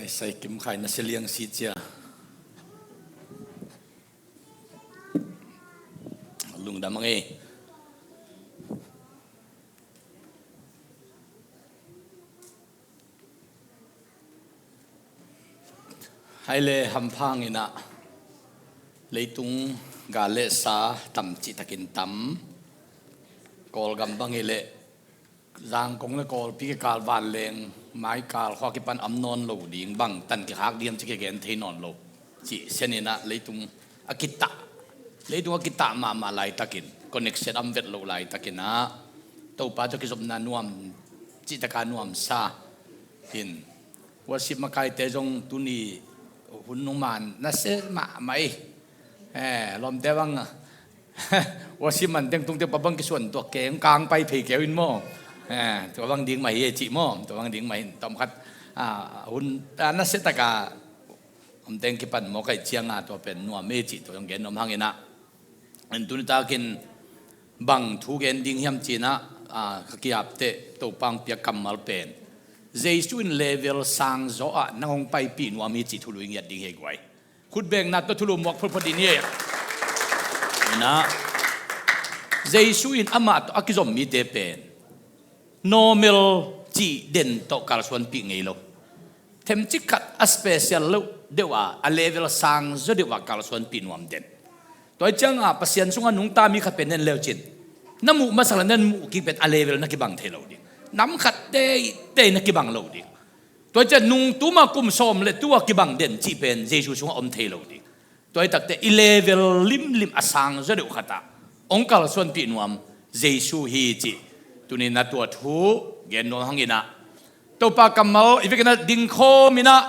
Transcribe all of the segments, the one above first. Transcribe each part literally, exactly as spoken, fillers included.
Saikim khai na siliang si cia. Lungdam ang e. Hai le hampha ngin ah leitung gal le sa tam cihtakin tam. Kawlgam bang hi leh Zangkong le Kawlpi kikal vanleng maikal khua kipan om nawn lo ding, bang tan kikhak ding hiam ci kigen thei nawn lo. Cih sianin ah leitung a kitah, leitung a kitah mahmah laitakin, connection om vet loh laitakin ah Topa tawh kizopna nuam, cihtaka nuamsa hin. Worship makaite zong tuni hun nungman nasia mahmah hi. Eh, lawmte bang worship man teng tungte pa bang kisuan tuak keng kang pai phei keu in maw? Eh, tua bang ding mah hi e cih maw? Tua bang ding mah hin tawm khat, ah, hun, ah, nasia taka om teng kipan maw kaih cianga tua pen nuam e cih tua zong gen nuam hangin ah. En tuni takin bang thu gen ding hiam cih ah, ah, ka kiapteh Topa hong piak kammal pen Jesu in level sang zaw ah nang hong paipih nuam hi cih thulu i ngiat ding hi guai. Khutbekna tawh thulu muak photphot ding hi. Inah Jesu in amah tawh a kizom mite pen normal cih den tawh kalsuanpih ngei lo. Themcik khat a special lo deuh a, a level sang zaw deuh a kalsuanpih nuam den. Tua hi cianga Pasian sungah nungta mi khat pen nen leucin na muh masa la nen muh kik pen a level na kibang thei lo ding. Nam khat teitei na kibang lo ding. Tua hi cian nung tuma kum sawm le tua kibang den cih pen Jesu sungah om thei lo ding. Tua hi takte i level limlim a sang zaw deuh khatah hong kalsuanpih nuam Jesu hi cih tuni na tua thu gen nuam hangin ah Topa kammal i vekin ah dingkhawm inah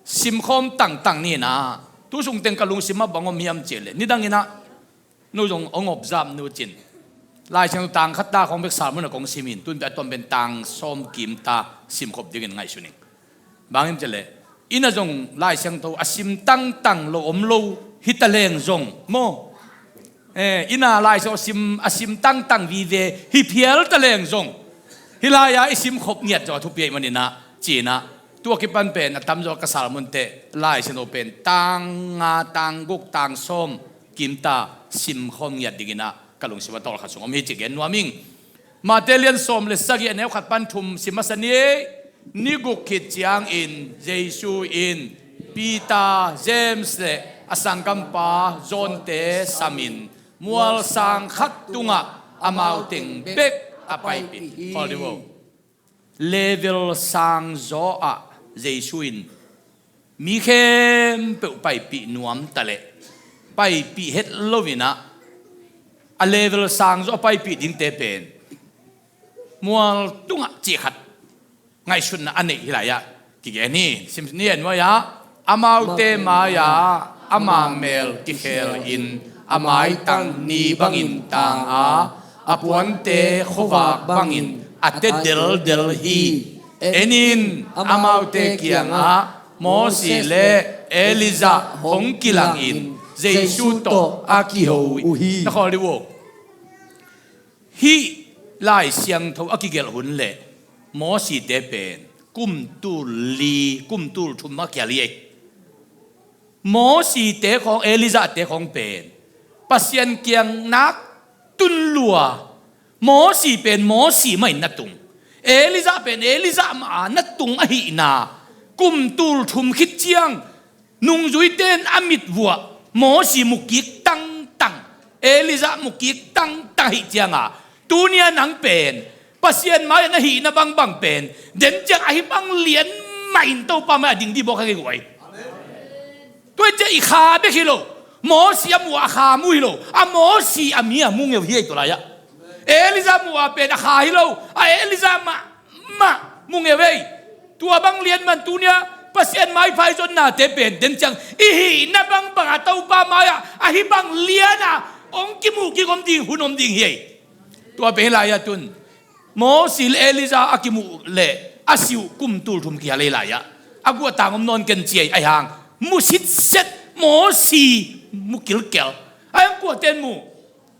simkhawm tangtang ni inah tu sung teng ka lungsim ah bang om hiam cih leh nidang inah nu zong hong observe nu cin Lai Siangtho tang khat ta khawng bek sermon a kong sim in tun peh a tuam pen tang sawm kim ta simkhop dingin ngaihsun ing. Bang hiam cih leh inn ah zong Lai Siangtho a sim tangtang lo om lo hi ta leng zong maw? Eh, inn ah Lai Siangtho a sim, a sim tangtang vive hi phial ta leng zong hih lai-ah i simkhop ngiat zong a thupi ahih manin ah ci inah tua kipan pen a tamzaw ka sermon teh Lai Siangtho pen tang nga, tang guk, tang sawm kimta simkhawm ngiat dingin ah ka lungsim a tawlkhat sung om hi ci gen nuam ing. Mate lian sawm le sagih a neu khat pan thum sim masa ni. Ni guk khit ciangin Jesu in Peter, James le a sanggampa John-te samin mual sang khat tungah amau teng bek a paipih hi. Level sang zaw ah Jesu in mi khempeuh paipih nuam ta leh paipih het lo inah a level sang zaw a paipih dingte pen mual tungah cih khat ngaihsutna a neih hi lai-ah kigen hi. Sim ni en nuai-ah amaute mai-ah a mangmel kikhel in a maitang ni bangin tang a, a puante khuavak bangin a te deldel hi. En in amaute kiangah Mawsi le Elijah hong kilangin Jesu tawh a kiho uh hi. Na khawl dih uh. Hih Lai Siangtho a kigelh hun le Mawsite pen kum tul li, kum tul thum a kial hi ei. Mawsite khawng, Elijahte khawng pen Pasian kiang nak tun lua. Mawsi pen Mawsi mah in na tung, Elijah pen Elijah mah a na tung ahihna kum tul thum khit ciang nungzuite in a mit vuah Mawsi mu kik tangtang, Elijah mu kik tangtang ahih cianga tunia nang pen Pasian mai-ah na hihna bangbang pen den ciang ahi bang lian mah in Topa mai-ah ding dih bawk a kei guai. Tua hi ciah i kha bek hi lo. Mawsi a muh a kha mu hi lo. A Mawsi a mi a mu ngeu hi ei tua lai-ah. Elijah muh a pen a kha hi lo. A Elijah mah mah mu ngeu ei. Tua bang lian man tunia Pasian mai phaizonnate pen den ciang i hihna bangbang a Topa mai-ah ahi bang lian a hong kimuh kik om ding hun om ding hi ei. Tua pen hi lai-ah tun Mawsi le Elijah a kimuh le a si uh kum tul thum kial ei lai-ah a guahtang om nawn ken ci ei. Ahi hang mu sitset, Mawsi mu kilkel. Ahi hang kuaten mu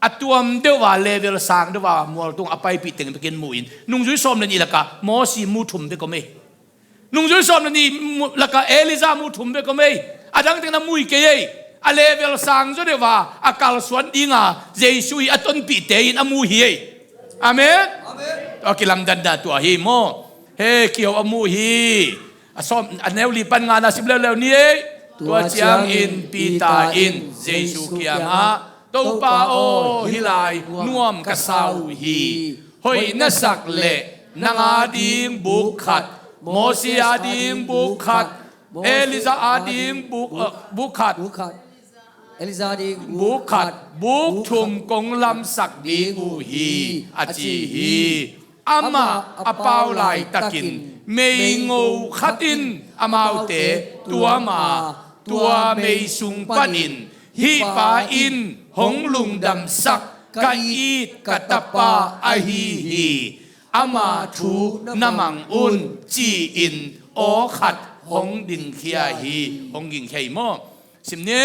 a tuam deuh a level sang deuh a mualtung a paipih teng bekin mu in nungzui sawm len i lakah Mawsi mu thum bek om ei. Nungzui sawm le nih mu-, lakah Elijah mu thum bek om ei. A dang teng na mu hi kei ei. A level sang zaw deuh a, a kalsuan dinga Jesu hi a tonpihte in a mu hi ei. Amen. Amen. Tua kilamdanna tua hi maw. He, kiho a mu hi. A sawm, a neu li pan ngana sim leuleu ni ei. Tua ciangin Peter in Jesu kiangah, Topa aw, hih lai nuam ka sa uh hi. Hoih na sak leh nang ading buk khat, Mosi ading buk khat, Elijah ading buk, eh, buk khat, Elijah ading buk khat, buk thum kong lamsak ding uh hi, a ci hi. Amah a pau laitakin meingo khat in amaute tuam a, tua mei sung panin, hih pa in hong lungdamsak ka it ka tapa ahi hi. Ama thu na mang un, ci-in aw khat hong dingkhia hi, hong gingkhia hi maw. Sim ni,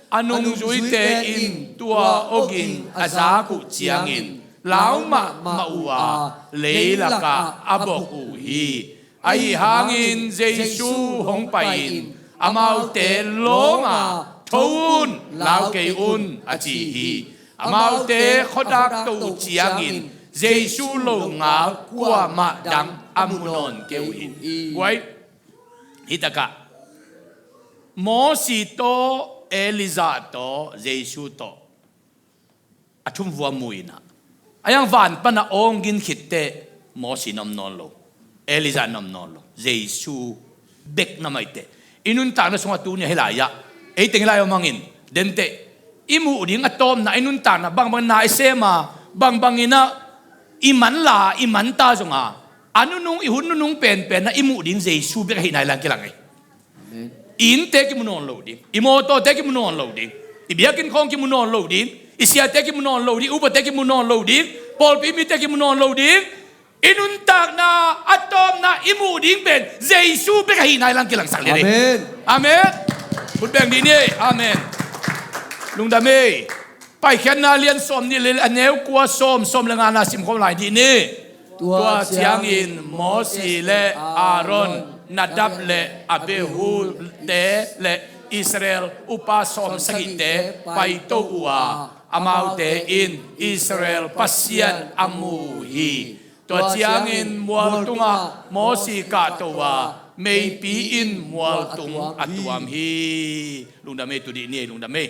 a nungzuite in tua awging a zak uh ciangin lau mahmah uh a, leilakah a bok uh hi. Ahi hangin Jesu hong pai-in amaute lawng a, tho un, lau kei un, a ci hi. Amaute khuadak to uh ciangin Jesu longal kuamah dang a mu nawn kei uh hi. Guai, hih takah Mosi tawh, Elijah tawh, Jesu tawh, a thum vua mu inah, a yang van pana awng gin khitteh Mosi na om nawn lo, Elijah na om nawn lo, Jesu bek na maiteh. I nuntakna sungah tuni a hih lai-ah ei teng hih lai om hangin denteh i muh ding a tawpna, i nuntakna bangbang na i sem a, bangbang inah i manla, i manta zonga, a nunung, i hun nunung penpen na i muh ding Jesu bek ahi nai lang kilang ei. Amen. I innte kimu nawn lo ding, i mawtawte kimu nawn lo ding, i biakinn khawng kimu nawn lo ding, i siate kimu nawn lo ding, i upate kimu nawn lo ding, pawlpi mite kimu nawn lo ding. I nuntakna a tawpna i muh ding pen Jesu bek ahi nai lang kilangsak lian ei. Amen. Amen. Khut beng dih ni. Amen. Lungdam ei. Paikhiatna lian sawm nih le a neu kua, sawm, sawm le ngana simkhawm lai dih ni. Tua ciangin Mosi le Aaron, Nadab le Abihu te le Israel upa sawm sagihte paito uh a, amaute in Israel Pasian a mu uh hi. Tua ciangin mual tungah Mosi kahto a, meipi in mual tung a tuam hi. Lungdam ei, tu dih ni, lungdam ei.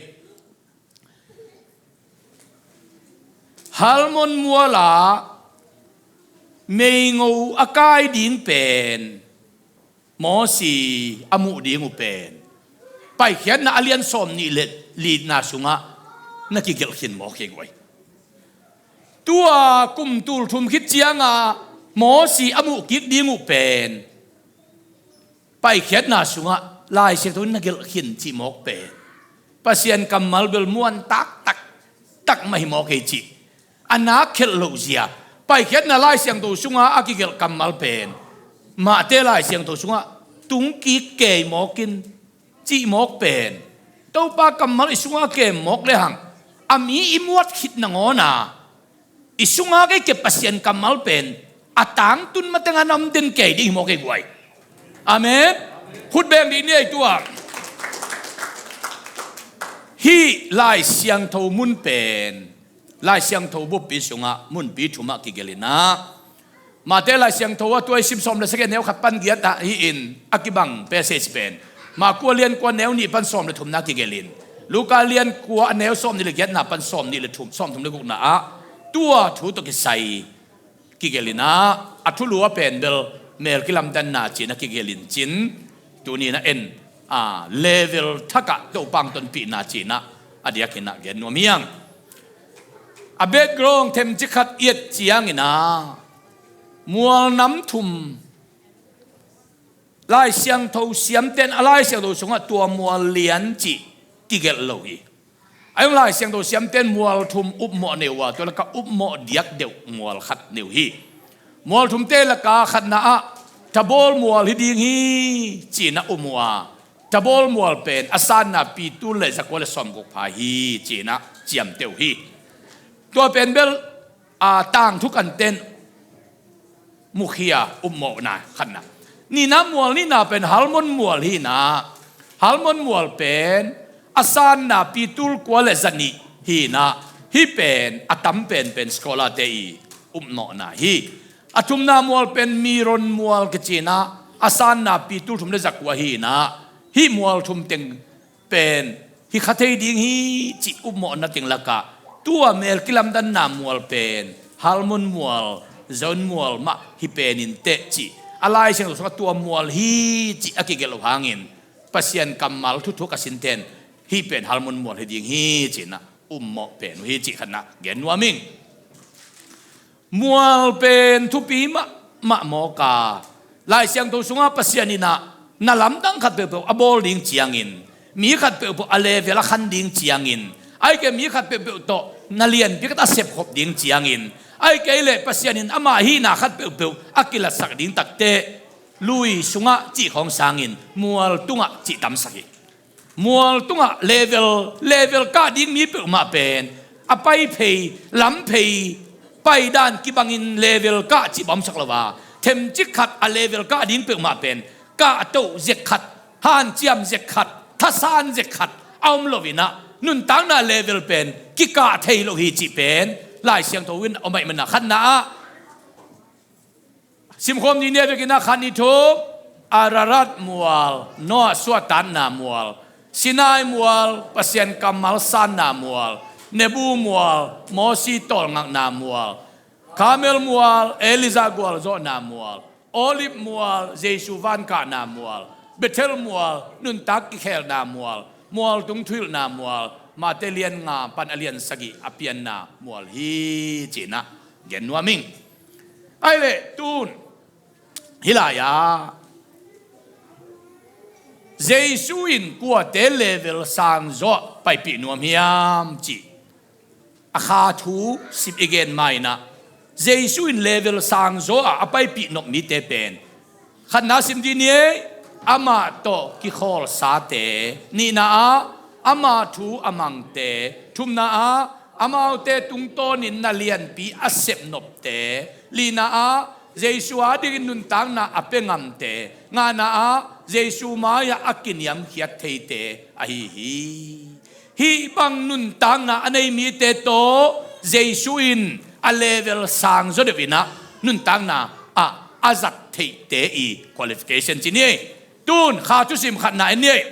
Hermon mualah meingo a kai ding pen Mosi a muh ding uh pen Paikhiatna a lian sawm nih le lina sungah na kigelh khin mawk hi guai. Tua kum tul thum khit cianga Mosi a muh kik ding uh pen Paikhiatna sungah Lai Siangtho in na gelh khin cih mawk pen Pasian kammal bel muan taktak, tak mah hi mawk ei cih a nak khelh loh zia. Paikhiatna Lai Siangtho sunga a kigelh kammal pen Mate Lai Siangtho sungah tung kik kei mawk in cih mawk pen Topa kammal i sunga kem mawk lehang a mi i muat khit nangawna i sunga kei kep Pasian kammal pen a tangtun mateng a na om den kei ding hi mawk ei guai. Amen. Khut beng dih ni ei tua. Hih Lai Siangtho mun pen Lai Siangtho buppi sungah munpi thumah kigelh inah, Mate Lai Siangtho a tua i sim sawm le sagih a neu khat pan giat ah hi in a kibang passage pen Marku a lian kua neu nih pan sawm le thumna kigelh in, Luka lian kua a neu sawm nih le giatna pan sawm nih le thum, sawm thum le gukna ah tua thu tawh kisai kigelh inah, a thulu a pen bel mel kilamdanna cinah kigelh in cin, tuni na en, a, level thakah Topa hong tonpihna cinah a diakinah gen nuam hiang. A background themcik khat i et cianginah mual nam thum Lai Siangtho siamten a Lai Siangtho sungah tua mual lian cih kigelh lo hi. A hong Lai Siangtho siamten mual thum upmawh nei uh a, tua lakah upmawh diak deuh mual khat nei uh hi. Mual thumte lakah khatna ah Tabawl mual hi ding hi cinah um uh a, Tabawl mual pen a sanna pitul le zakua le sawmguk pha hi cinah ciamteh uh hi. Tua pen bel a, tangthu kanten mukhia upmawhna khatna. Nihna mual nihna pen Hermon mual hi inah, Hermon mual pen a sanna pitul kua le zanih hi inah, hih pen a tam penpen scholar-te i upmawhna hi. A thumna mual pen Meron mual kici inah, a sanna pitul thum le zakua hi inah, hih mual thum teng pen hi kha thei ding hi cih upmawhna teng lakah, tua mel kilamdanna mual pen Hermon mual, Zion mual mah hi pen inteh cih a Lai Siangtho sungah tua mual hi cih a kigelh loh hangin Pasian kammal thuthuk a sinten hih pen Hermon mual hi ding hi ci inah upmawh pen uh hi cih khatna gen nuam ing. Mual pen thupi mahmah mawk a, Lai Siangtho sungah Pasian inah na lamdang khat peuhpeuh a bawl ding ciangin, mi khat peuhpeuh a level a khan ding ciangin, ahih kei leh mi khat peuhpeuh tawh na lianpi khat a sepkhop ding ciangin, ahih kei leh Pasian in ama hihna khat peuhpeuh a kilatsak ding takteh lui sungah cih khawng sangin mual tungah cih tamsak hi. Mual tungah level, level kah ding mi peuhmah pen a pai phei, lam phei, paidan kibangin level kah cih bawmsak lo a, themcik khat a level kah ding peuhmah pen kahtoh zek khat, hanciam zek khat, thasan zek khat a om lo inah, nuntakna level pen kikah thei lo hi cih pen Lai Siangtho in a om ahih manah khatna ah simkhawm ding ni a vekin ah khat ni thum, Ararat mual, Noah suahtakna mual, Sinai mual, Pasian kammal sanna mual, Nebo mual, Mosi tawlngakna mual, Karmel mual, Elijah gualzawhna mual, Olive mual, Jesu vankahna mual, Bethel mual, nuntak kikhelna mual, mual tung thuhilhna mual, Mate lian nga pan a lian sagih a pianna mual hi ci inah gen nuam ing. Ahih leh tun hih lai-ah Jesu in kuate level sangzaw ah paipih nuam hiam cih a kha thu sim i gen ma inah, Jesu in level sangzaw ah a paipih nop mite pen khatna sim dih ni ei, amah tawh kikhawlsate, nihna ah ama thu a mangte, thumna ah amaute tungtawnin na lianpi a sepnopte, lina ah Jesu adingin nuntakna a pia ngamte, ngana ah Jesu mai-ah a kiniamkhiat theite ahi hi. Hih bang nuntakna a nei mite tawh Jesu in a level sangzaw deuh inah nuntakna ah a zat theihte i qualification ci ni ei. Tun kha thusim khatna en ni ei.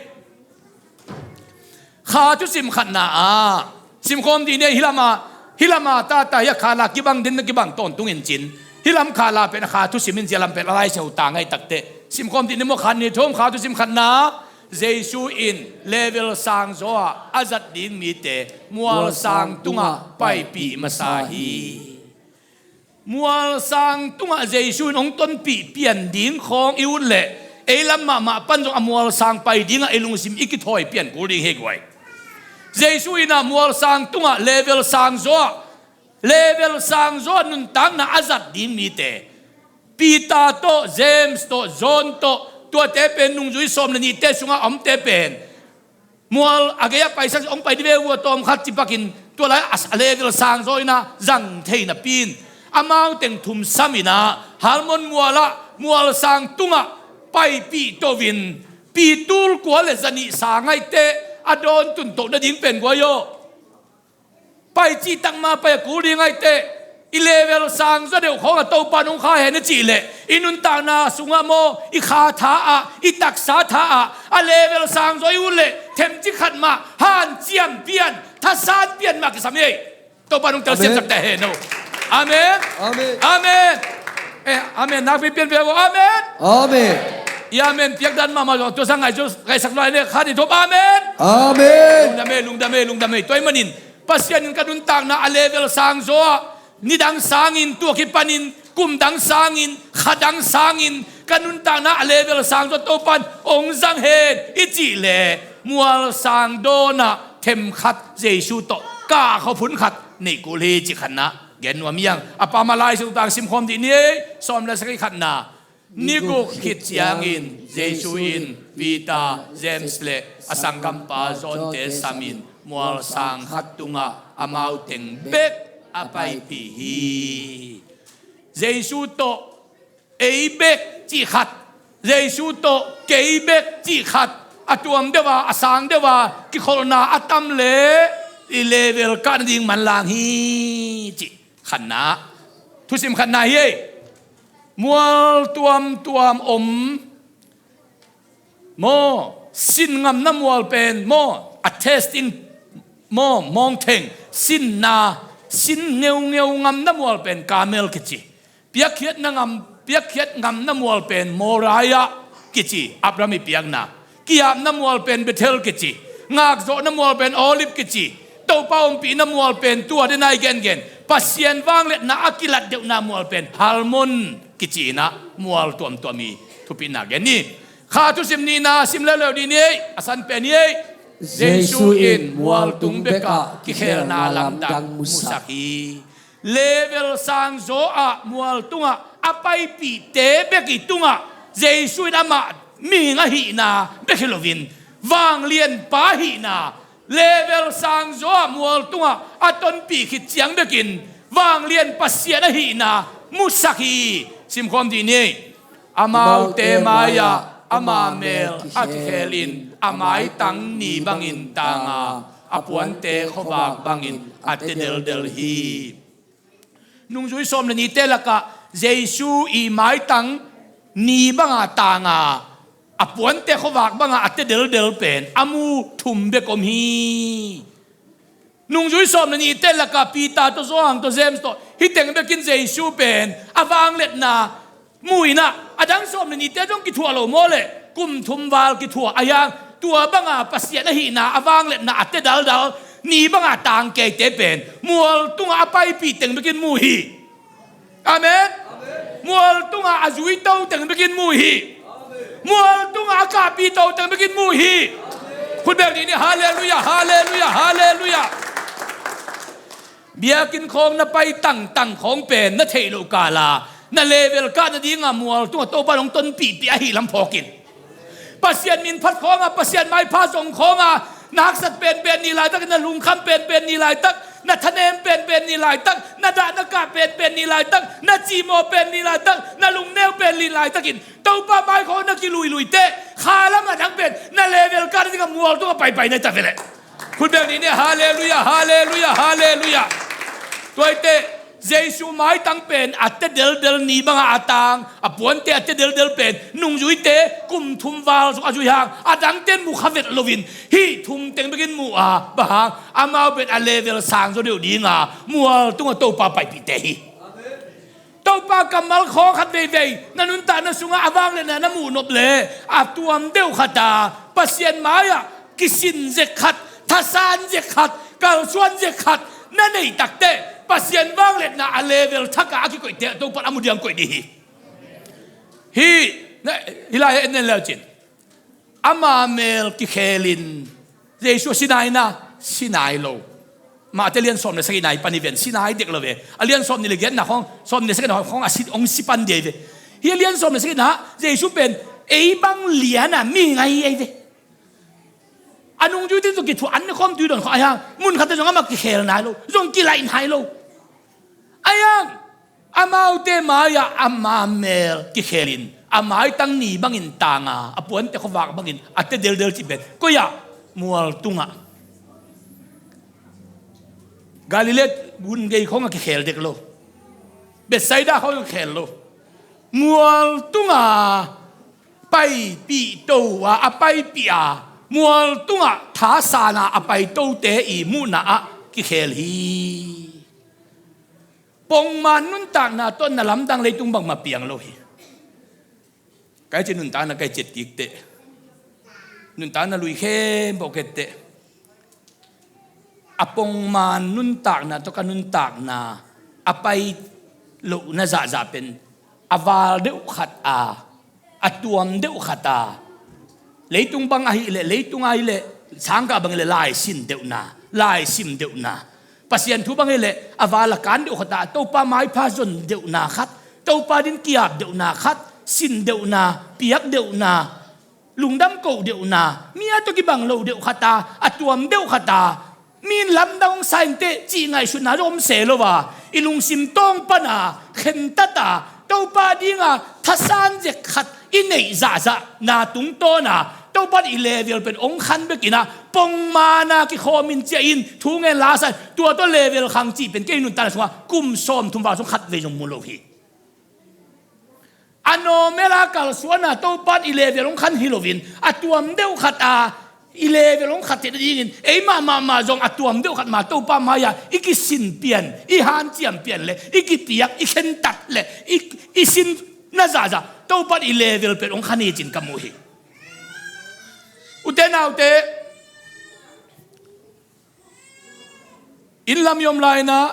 Kha thusim khatna ah simkhawm dih ni ei. Hih lama, hih lama tata hi a khala kibang den na kibang tawntung in cin, hih lam khala pen a kha thusim in zia lam pen a Lai Siangtho ta ngai takteh simkhawm dih ni maw. Khat ni thum, kha thusim khatna, Jesu in level sangzaw ah a zat ding mite mualsang tungah paipih masa hi. Mualsang tungah Jesu in hong tonpih pian ding khawng i ut leh ei lam mahmah pan zong a mualsang pai dingah i lungsim i kithawi pian kul ding hi guai. Jesu in ah mualsang tungah level sangzaw ah, level sangzaw ah nuntakna a zat ding mite, Peter tawh, James tawh, John tawh, tuate pen nungzui sawm le nihte sungah a omte pen mual a gei-ah paisak hong pai dih ve uh a, tawm khat ci pakin tua lai-ah a level sangzaw in ah zang thei napi in amau teng thumsam in ah Hermon mualah mualsang tungah paipih to-in pitul kua le zanih sang ahi teh a dawn tun toh nading pen guai aw. Pai cih tak ma pai a kul ding ahi teh i level sangzaw deuh khawng a Topa in hong kha hen i cih leh i nuntakna sungah maw, i kha tha ah, i taksa tha ah a level sangzaw i ut leh themcik khat mah hanciam pian, thasan pian mah kisam hi. Topa in hong telsiam sak ta hen aw. Amen. Amen. Amen. Eh, amen nakpi pian ve aw. Amen. Amen. I amen piak dan mahmah zong tua sang ngai cu, ngai sak lai ne khat ni thum. Amen. Amen. Lungdam e, lungdam e, lungdam e. Tua ahih manin Pasian in ka nuntakna a level sangzaw ah nidang sangin, tua kipanin kum dang sangin, kha dang sangin ka nuntakna a level sangzaw Topa in hong zang hen i cih leh mualsang dawn ah themkhat Jesu tawh kah khawphun khat neih kul hi cih khatna gen nuam hi hang. A pam a Lai Siangtho tang simkhawm dih ni ei. Sawm le sagih khatna. Ni guk khit ciangin Jesu in Peter, James le a sanggampa John-te samin mualsang khat tungah amau teng bek a paipih hi. Jesu tawh ei bek cih khat, Jesu tawh kei bek cih khat, a tuam deuh a, a sang deuh a kikholhna a tam leh i level kah nading manlang hi cih khatna, thusim khatna hi ei. Mual tuamtuam om maw, sin ngamna mual pen maw, a testing maw, mawngtheng, sinna, sin ngeungeu ngamna mual pen Karmel kici. Piakkhiatna ngam, piakkhiat ngamna mual pen Moria kici, Abraham i piakna. Ki-apna mual pen Bethel kici. Ngakzawhna mual pen Olive kici. Topa ompihna mual pen tua dena i gengen, Pasian vangliatna a kilat deuhna mual pen Hermon kici inah, mual tuamtuam i thupina gen ni. Kha thusim nihna sim leuleu dih ni ei, a san pen ni ei. Jesu in mual tung bekah kikhelna lamdang musak hi. Level sangzaw ah mual tungah a paipihte bek i tungah Jesu in amah mihing ahihna bek hi loin, vanglianpa ahihna, level sangzaw ah mual tungah a tonpih khit ciang bekin vanglian Pasian ahihna musak hi. Simkhawm dih ni. Amaute mai-ah ama mel a kikhel in, a maitang ni bangin tanga, a puante khuavak bangin a te deldel hi. Nungzui sawm le nihte lakah Jesu i maitang ni banga tanga, a puante khuavak banga a te deldel pen a mu thum bek om hi. Nungzui sawm le nihte lakah Peter tawh, Johan tawh, James tawh, hih teng bekin Jesu pen a vangliatna mu inah, a dang sawm le nihte zong kithuah lo maw leh, kum thum val kithuah a hiang, tua banga Pasian ahihna a vangliatna a te daldal, ni banga tang keite pen mual tungah a paipih teng bekin mu hi. Amen. Mual tungah a zuito teng bekin mu hi. Mual tungah a kahpih to teng bekin mu hi. Khut beng dih ni, halleluiah, halleluiah, halleluiah. Biakinn khawng na pai tangtang khawng pen na theih loh kala na level kah nadinga mual tungah Topa in hong tonpihpih ahih lam phawk in. Pasian min phat khawnga, Pasian maipha zong khawnga, na haksat penpen ni laitak, na lungkham penpen ni laitak, na thanem penpen ni laitak, na dah na kah penpen ni laitak, na cihmawh pen ni laitak, na lungneu pen ni laitakin Topa mai khawng na kiluilui teh, kha lam a dang pen na level kah nadinga mual tungah paipai na hi ta ve leh. Khut beng dih ni, halleluiah, halleluiah, halleluiah. Tua hi teh Jesu maitang pen a te deldel, ni banga a tang, a puante a te deldel pen nungzuite kum thum val sung a zui hang, a dangten mu kha vet loin hih thum teng bekin mu a, bang hang, amau pen a level sangzaw deuh dinga mual tungah Topa paipihte hi. Topa kammal khawng khat veivei na nuntakna sungah a vangliatna na muh nop leh, a tuam deuh khata Pasian mai-ah kisin zek khat, thasan zek khat, kalsuan zek khat na neih takteh Pasian vangliatna a level thakah a kikoihte Topa in a mu diang koih dih hi. Hih, hih lai-ah en nen leucin. Ama mel kikhelin Jesu a si nai na, si nai lo. Mate lian sawm le sagihna i pan i ven, si nai dek lo ve. A lian sawm nih le giatna khawng, sawm nih le sagihna khawng a si, hong si pan dih ve. Hih a lian sawm le sagihna Jesu pen ei bang liana mihing ahi ei ve. A nungzui ding zong kithuah, an ne khawm tui dawn khawm ahi hang, mun khatte zong amah kikhel nai lo, zong kilaih nai lo. Ahi hang, amaute mai-ah ama mel kikhelin, a maitang ni bangin tanga, a puante khuavak bangin a te deldel cih pen koi-ah? Mual tungah. Galilee gun gei khawngah kikhel dek lo. Bethsaida khawngah kikhel lo. Mual tunga paipih to a, a paipih a, mual tungah thasana a paitote i muhna ah kikhel hi. Pongman nuntakna tawh na lamdang leitung bangmah piang lo hi. Kai ci nuntakna kai ciat kik teh, nuntakna lui khempeuh ket teh, a pongman nuntakna tawh ka nuntakna a pai lohna zahzah pen a val deuh khat a, a tuam deuh khat a, leitung bang ahih leh, leitung ahih leh, sangkah bang ahih leh, laisin deuhna, laisim deuhna, Pasian thu bang ahih leh a val a kan deuh khat a, Topa maipha zon deuhna khat, Topa din ki-ap deuhna khat, sin deuhna, piak deuhna, lungdam koh deuhna, mi a tawh kibang lo deuh khat a, a tuam deuh khat a, mi in lamdang hong sa inteh cih ngaihsutna zong om se lo a, i lungsim tawng pana khentat a, Topa dinga thasan zek khat i neih zahzah na tungtawna Topa in i level pen ong khan bekin ah pongmana kikhawmin ciah in thu ngen la sa in tua tawh level khang cih pen kei nuntakna sungah kum sawmthum val sung khat vei zong mu lo hi. A normal a kalsuana Topa in i level ong khan hi loin a tuam deuh khat a i level ong khat theih nadingin ei mahmah mah zong a tuam deuh khat mah Topa mai-ah i kisin pian, i hanciam pian le i kipiak, i khentat le i, i sin na zahzah Topa in i level pen ong khan hi cin ka mu hi. Ute naute, inn lam i om lai-in ah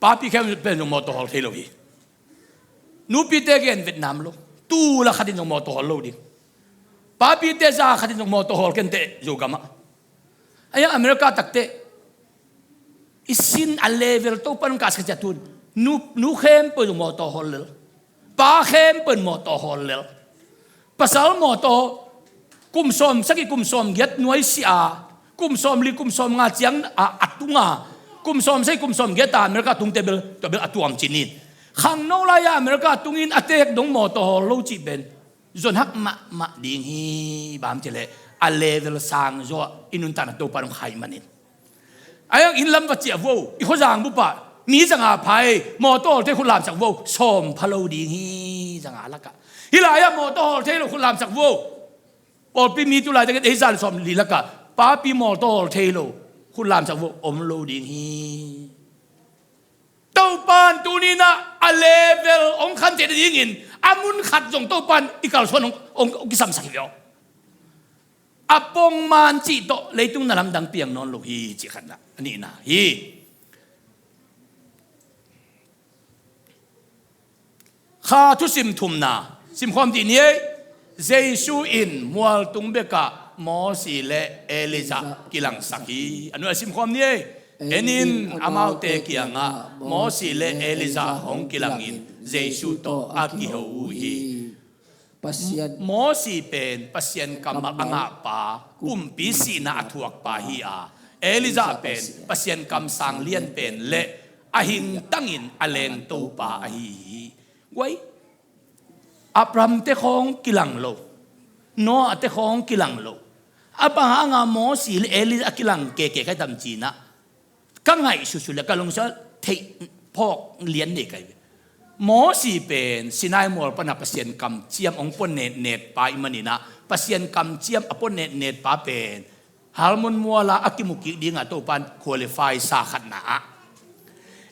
papi khem pen zong mawtaw hawl thei lo hi. Nupite gen vetnam lo. Tul a khatin zong mawtaw hawl lo ding. Papite za khatin zong mawtaw hawl kenteh Zogam ah. Ahi hang America takteh i sin a level Topa in ong kah sak ciang tun nu, nu khempeuh zong mawtaw hawl lel. Pa khempeuh in mawtaw hawl lel. Pasal mawtaw kum sawm sagih kum sawm giat nuai sia, kum sawm li kum sawm nga ciang a, a tunga, kum sawm sagih kum sawm giat a America tungte bel tua bel a tuam cin in. Khangno lai-a America tungin a tek dong mawtaw hawl lo cih pen zon hak mahmah ding hi. Bang hang hiam cih leh a level sang zaw i nuntakna Topa in ong khai manin. Ahi hang inn lam va ciah vo, i khuazang bup ah mi zanga pha ei, mawtaw hawl thei khut lamsak vo, sawm pha lo ding hi zanga lakah. Hih lai-ah mawtaw hawl thei lo khut lamsak vo. Pawlpi mi tu laitak in ei zan sawm li lakah papi mawtaw hawl thei lo khut lamsak vo, om lo ding hi. Topa in tuni-in ah a level ong khan theih nadingin a mun khat zong Topa in i kalsuan ong, ong, ong kisamsak hi ve aw. A pongman cih tawh leitung na lamdang piang nawn lo hi cih khatna. A nihna hi. Kha thusim thumna simkhawm dih ni ei. Jesu in mualtung bekah Mosi le Elijah kilangsak hi. A nunah simkhawm ni ei. En in, amaute kiangah Mosi le Elijah hong kilangin Jesu tawh a kiho uh hi. Pasian Mosi pen Pasian kammal a ngahpa, kumpi sihna a thuakpa hi a, Elijah pen Pasian kamsang lianpen le a hingtangin a lengtopa ahi hi. Guai, Abraham te khawng kilang lo, Noah te khawng kilang lo, a bang hanga Mosi le Elijah a kilang keke kha tam cinah ka ngaihsutsuh le ka lungsim ah theih phawk lian nei ka hi ve. Mosi pen Sinai mual pana Pasian kamciam hong pua netnetpa i maninah Pasian kamciam a pua netnetpa pen Hermon muala a kimu kik dingah Topa in qualify sa khatna ah,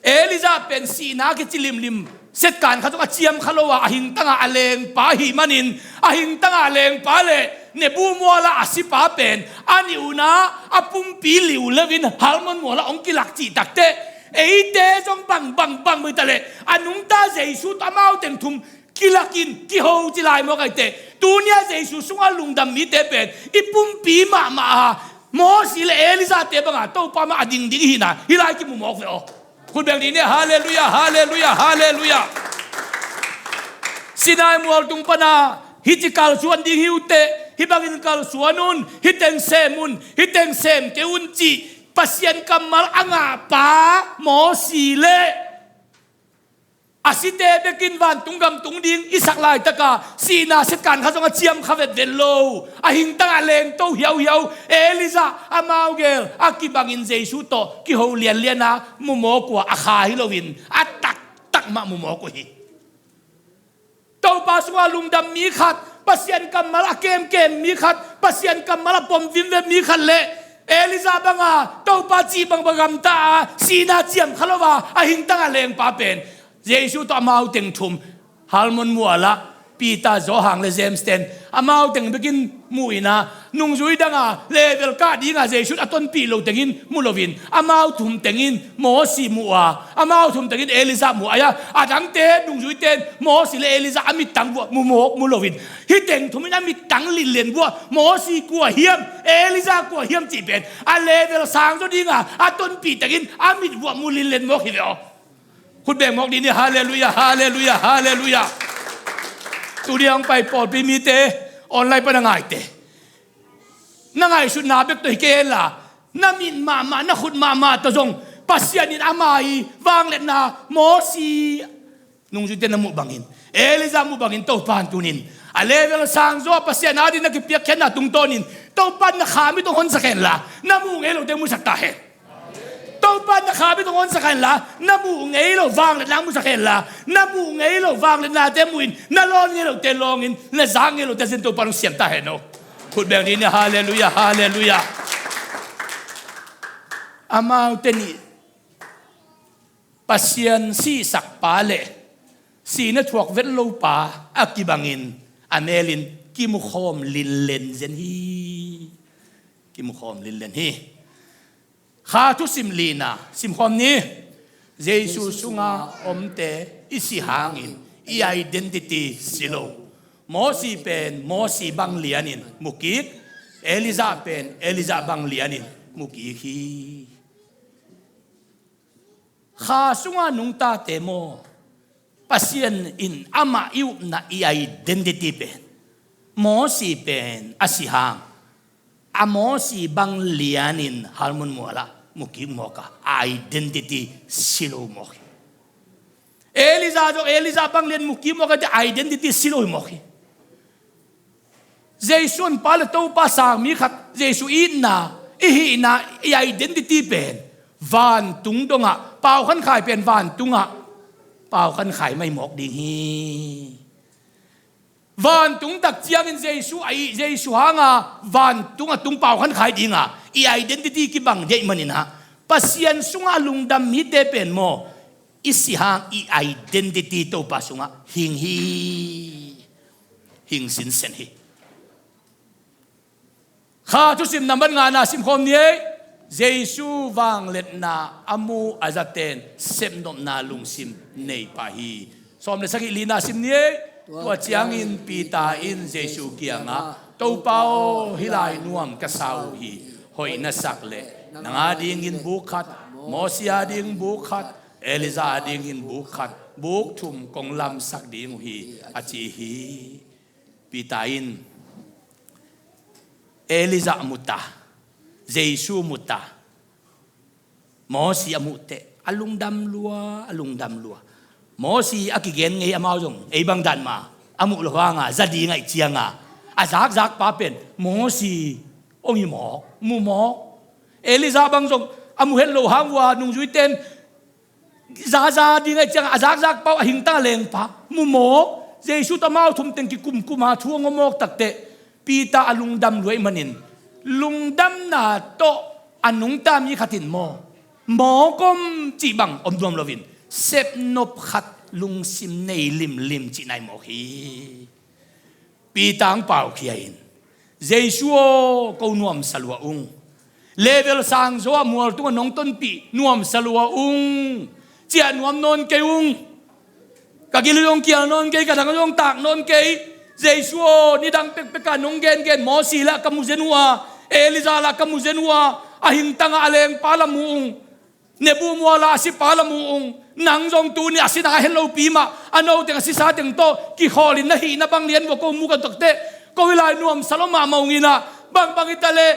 Elijah pen sihna a kici limlim, setkan khat zong a ciam kha lo a, a hingtanga a lengpa ahih manin, a hingtanga a lengpa le Nebo muala a sipa pen a nih unah a pumpi liuleu in Hermon mualah hong kilak cih takteh, eite zong bang bang bang bang ta leh a nungta Jesu tawh amau teng thum kilakin kiho ci lai maw kaite. Tuni-a Jesu sungah lungdam mite pen i pumpi mahmah a, Mosi le Elijah te banga Topa mah a dingding ihina hih lai kimu mawk ve aw. Khut beng dih ni, halleluiah, halleluiah, halleluiah. Sinai mualtung pana hih ci kalsuan ding hi uh teh, hih bangin kalsuan un, hih teng sem un, hih teng sem kei un cih Pasian kammal a ngahpa Mosi le a site bekin vantung gam tung ding i sak laitaka sihna setkan khat zong a ciam kha vetvet lo, a hingtang a lengto hiauhiau Elijah amau gel a kibangin Jesu tawh kiho lianliana mu mawk uh a, a kha hi loin a taktak mah mu mawk uh hi. Topa sungah lungdam mi khat, Pasian kammal a kemkem mi khat, Pasian kammal a pom vimvem mi khat le Elijah banga Topa cih bangbang gamta a, sihna ciam kha lo a, a hingtang a lengpa pen Jesu tawh amau teng thum Hermon mualah Peter, Johan le James ten amau teng bekin mu inah, nungzui danga level kah dinga Jesu a tonpih lo tengin mu loin amau thum tengin Mosi mu a, amau thum tengin Elijah mu a, a dangte nungzuite in Mosi le Elijah a mittang vuah mu mawk mu loin, hih teng thumin a mittang linlen vuah Mosi kua hiam, Elijah kua hiam cih pen a level sang zaw dinga a tonpih tengin a mit vuah mu linlen mawk hi ve aw. Khut beng mawk dih ni, halleluiah, halleluiah, halleluiah. Tuni hong pai pawlpi mite, online pana ngaite, na ngaihsutna bek tawh hi kei henla, na mit mahmah, na khut mahmah tawh zong Pasian in ama i vangliatna Mosi Nungzuite na muh bangin, Elijah muh bangin Topa in tunin a level sangzaw a Pasian adingin na kipiakkhiatna tungtawnin Topa in na kha mit hong honsak henla, na muh ngei lote musak ta hen. Topa in na kha mit hong honsak henla, na muh ngei lo vangliatna musak henla, na muh ngei lo vangliatnate muhin, na lawn ngei lote lawngin, na zak ngei lote zin Topa in hong siam ta hen aw. Khut beng dih ni, halleluiah, halleluiah. Amaute nih Pasian sihsakpa le sihna thuak vet lopa a kibangin a melin kimukhawm linlen zen hi. Kimukhawm linlen hi. Kha thusim lina simkhawm ni. Jesu sunga omte i si hangin i identity si lo. Mosi pen Mosi bang lianin mukik, Elijah pen Elijah bang lianin mukik hi. Kha sunga nungtate maw, Pasian in amah i upna, i identity pen Mosi pen a si hang, a Mosi bang lianin Hermon mualah mukik mawk a, a identity si lo mawk hi. Elijah zong Elijah bang lian mukik mawk a, identity si lo hi mawk hi. Jesu honpa le Topa sang mi khat, Jesu itna, i hihna, i identity pen vantung dongah, paukhan khai pen vantungah paukhan khai mai mawk ding hi. Vantung tak ciangin Jesu a ih, Jesu hanga vantung a tung paukhan khai dinga i identity kibang deih maninah, Pasian sungah lungdam mite pen maw, i si hang i identity Topa sungah hing hi. Hing sinsen hi. Kha thusim nambat ngana simkhawm ni ei. Jesu vangliatna a mu a zaten sepnopna lungsim nei pah hi. Sawm le sagih lina sim ni ei. Tua ciangin Peter in Jesu kiangah, Topa aw, hih lai nuam ka sa uh hi. Hoih na sak le nang adingin buk khat, Mosi ading buk khat, Elijah adingin buk khat, buk thum kong lamsak ding uh hi, a ci hi. Peter in Elijah a mu ta, Jesu a mu ta, Mosi a muh teh a lungdam lua, a lungdam lua. Mosi a kigen ngei, amau zong ei bang dan mah a muh lo hanga za ding ahih cianga a zakzakpa pen Mosi hong hi mawk, mu mawk. Elijah bang zong a mu het lo hang uh a nungzuite in zaza ding ahih ciangah a zakzakpa uh, a hingtang a lengpa mu mawk. Jesu tawh amau thum teng kikumkum a thu hong om mawk takteh Peter a lungdam lua ahih manin, lungdamna tawh a nungta mi khat in maw, mawk om cih bang om nuam loin sepnop khat lungsim nei limlim cihna hi mawk hi. Peter hong paukhia in, Jesu aw, ko nuamsa lua ung. Level sangzaw ah mual tungah nong tonpih nuamsa lua ung. Ciah nuam nawn kei ung. Ka gil zong kial nawn kei, ka dang zong tak nawn kei. Jesu aw, nidang pekpekah nong gengen Mosi lah ka mu zen uh a, Elijah lah ka mu zen uh a, a hingtangah a lengpa lah mu ung. Nebu mualah a sipa lah mu ung. Nang zong tuni a sina a het lopi mah a no teng a sisa teng tawh kikhawlin na hihna bang lian vua ko mu ka takteh, ko hih lai nuamsa lua mahmah ung inah, bangbang hita leh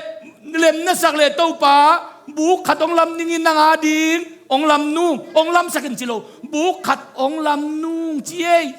lem na sak leh Topa, buk khat hong lam ningin nang ading hong lam nung, hong lamsak in ci lo, buk khat hong lam nung ci ei.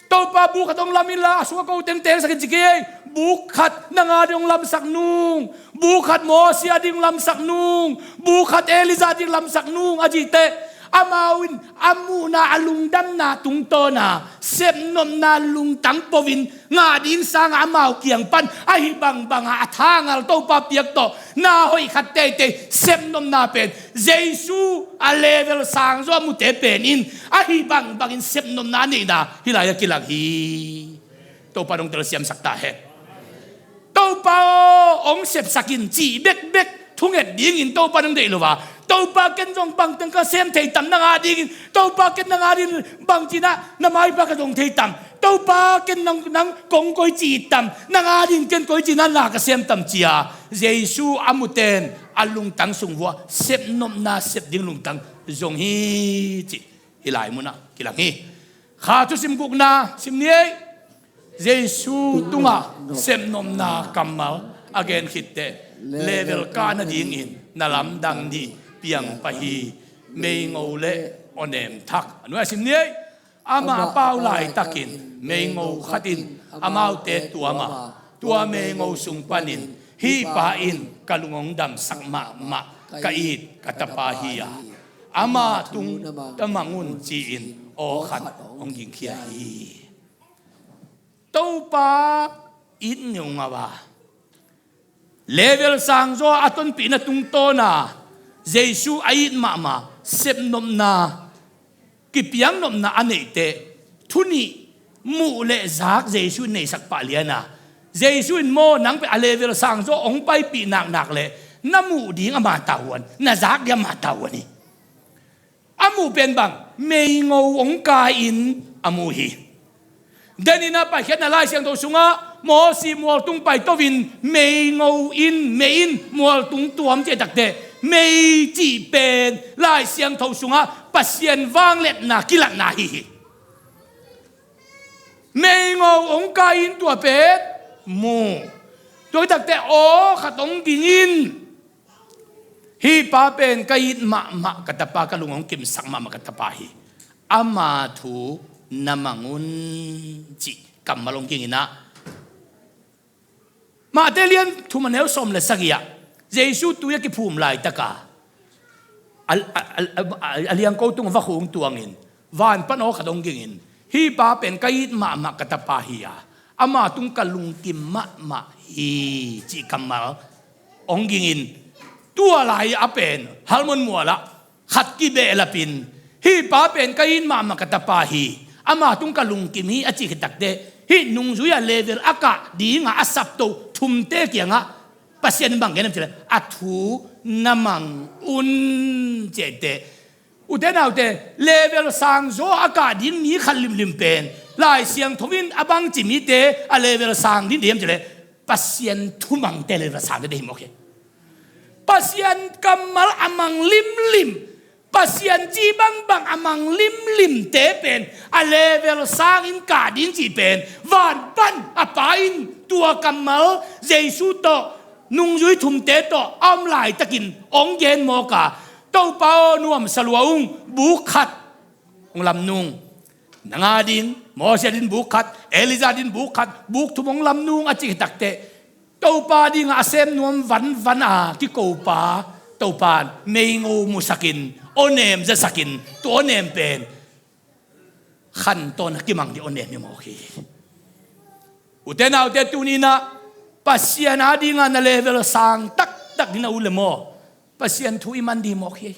Topa, buk khat hong lam inla a sungah ko teng tengsak in ci kei ei. Buk khat nang ading hong lamsak nung. Buk khat Mosi ading hong lamsak nung. Buk khat Elijah ading hong lamsak nung, a cih teh, amau in a muhna, a lungdamna tungtawna sepnopna lungtang poin ngah ding sangah amau kiang pan ahi bangbangah a thangal Topa piak tawh na hoih khat teitei sepnopna pen Jesu a level sangzaw a mute pen in ahi bangbangin sepnopna a neihna hih lai-ah kilang hi. Topa in hong telsiamsak ta hen. Topa aw, hong sepsak in cih bekbek thunget dingin Topa in hong deih lo a, Topa, ken zong bangteng ka sem thei tam nang adingin, Topa, ken nang adingin bangci-in ah na maipa ka zong thei tam, Topa, ken nang, nang kong koici it tam, nang adingin ken koici-in ah na ka sem tam, ci-a Jesu a mute in a lungtang sung vuah sepnopna sep ding lungtang zong hi, cih hih lai munah kilang hi. Kha thusim gukna sim ni ei. Jesu tungah sepnopna kammal a gen khit teh level kah nadingin na lamdang nih piang pah hi. Meingo le Awnem thak. A nuai a sim ni ei. Amah pau laitakin meingo khat in amaute tuam a, tua meingo sung panin hih pa in ka lung hong damsak mahmah ka it ka tapa hi a, ama tung na mang un ci-in aw khat hong gingkhia hi. Topa it ngeungau a, level sangzaw a tonpihna tungtawna Jesu a it mahmah, sepnopna, kipiaknopna a neihte, thu nih, muh le zak Jesu in neisak pah liana, Jesu in maw nang pen a level sangzaw hong paipih naknak le na muh ding ama tavuan, na zak ding ama tavuan hi. A muh pen bang, meingo hong kai-in a mu hi. Deninah Paikhiatna Lai Siangtho sungah Mawsi mualtung paito-in meingo in, mei in mualtung tuam cih takte, mei cih pen Lai Siangtho sungah Pasian vangliatna kilatna hi hi. Meingo hong kai-in tua pen mu. Tua takte aw khat hong ging in. Hih pa pen ka it mahmah ka tapa, ka lung hong kimsak mahmah ka tapa hi. Ama thu na mang un cih kammal hong ging inah. Mate lian thum a neu sawm le sagih ah Jesu tui a kiphum laitaka a, a, a, a, a liangko tungah va khung tuangin van pan aw khat hong gingin, hih pa pen ka it mahmah ka tapa hi a, ama tung ka lungkim mahmah hi cih kammal hong gingin, tua lai a pen Hermon mualah khat kibehlapin, hih pa pen ka it mahmah ka tapa hi, ama tung ka lungkim hi a cih khit takte, hih nungzui a level a kah dinga a sapto thumte kiangah Pasian in bang gen hiam cih leh, a thu na mang un cihte. Ute naute, level sangzaw a kah ding mi khat limlim pen Lai Siangtho in a bangci mite a level sang ding deih hiam cih leh, Pasian thumangte level sangte deih hi mawk hi. Pasian kammal a mang limlim, Pasian cih bangbang a mang limlimte pen a level sangin kah ding cih pen van pan a Pa in tua kammal Jesu tawh, nungzui thumte tawh a om laitakin hong gen mawk a, Topa aw, nuamsa lua ung, buk khat hong lam nung. Nang a ding, Mawsi a ding buk khat, Elijah a ding buk khat, buk thum hong lam nung a cih takte, Topa dingah a sem nuam vanvan a kiko pa, Topa in meingo musakin, awnem zasakin, tua awnem pen khantawn a kimang ding awnem hi mawk hi. Ute naute, tuni inah Pasian a dingah na level sang taktak ding na ut leh maw, Pasian thu i man ding hi mawk hi.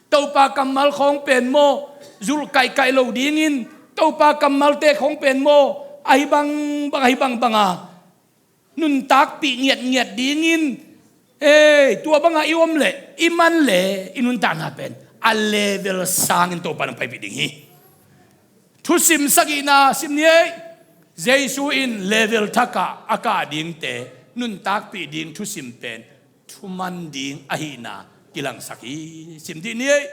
Topa kammal khawng pen maw, zulh kaihkaih lo dingin, Topa kammalte khawng pen maw, ahi bangbang, ahi bangbang a nuntakpih ngiatngiat dingin, ei, tua banga i om leh, i man leh, i nuntakna pen a level sangin Topa in hong paipih ding hi. Thusim sagihna sim ni ei. Jesu in level thakah a kah dingte nuntakpih ding thusim pen thuman ding ahihna kilangsak hi. Sim dih ni ei.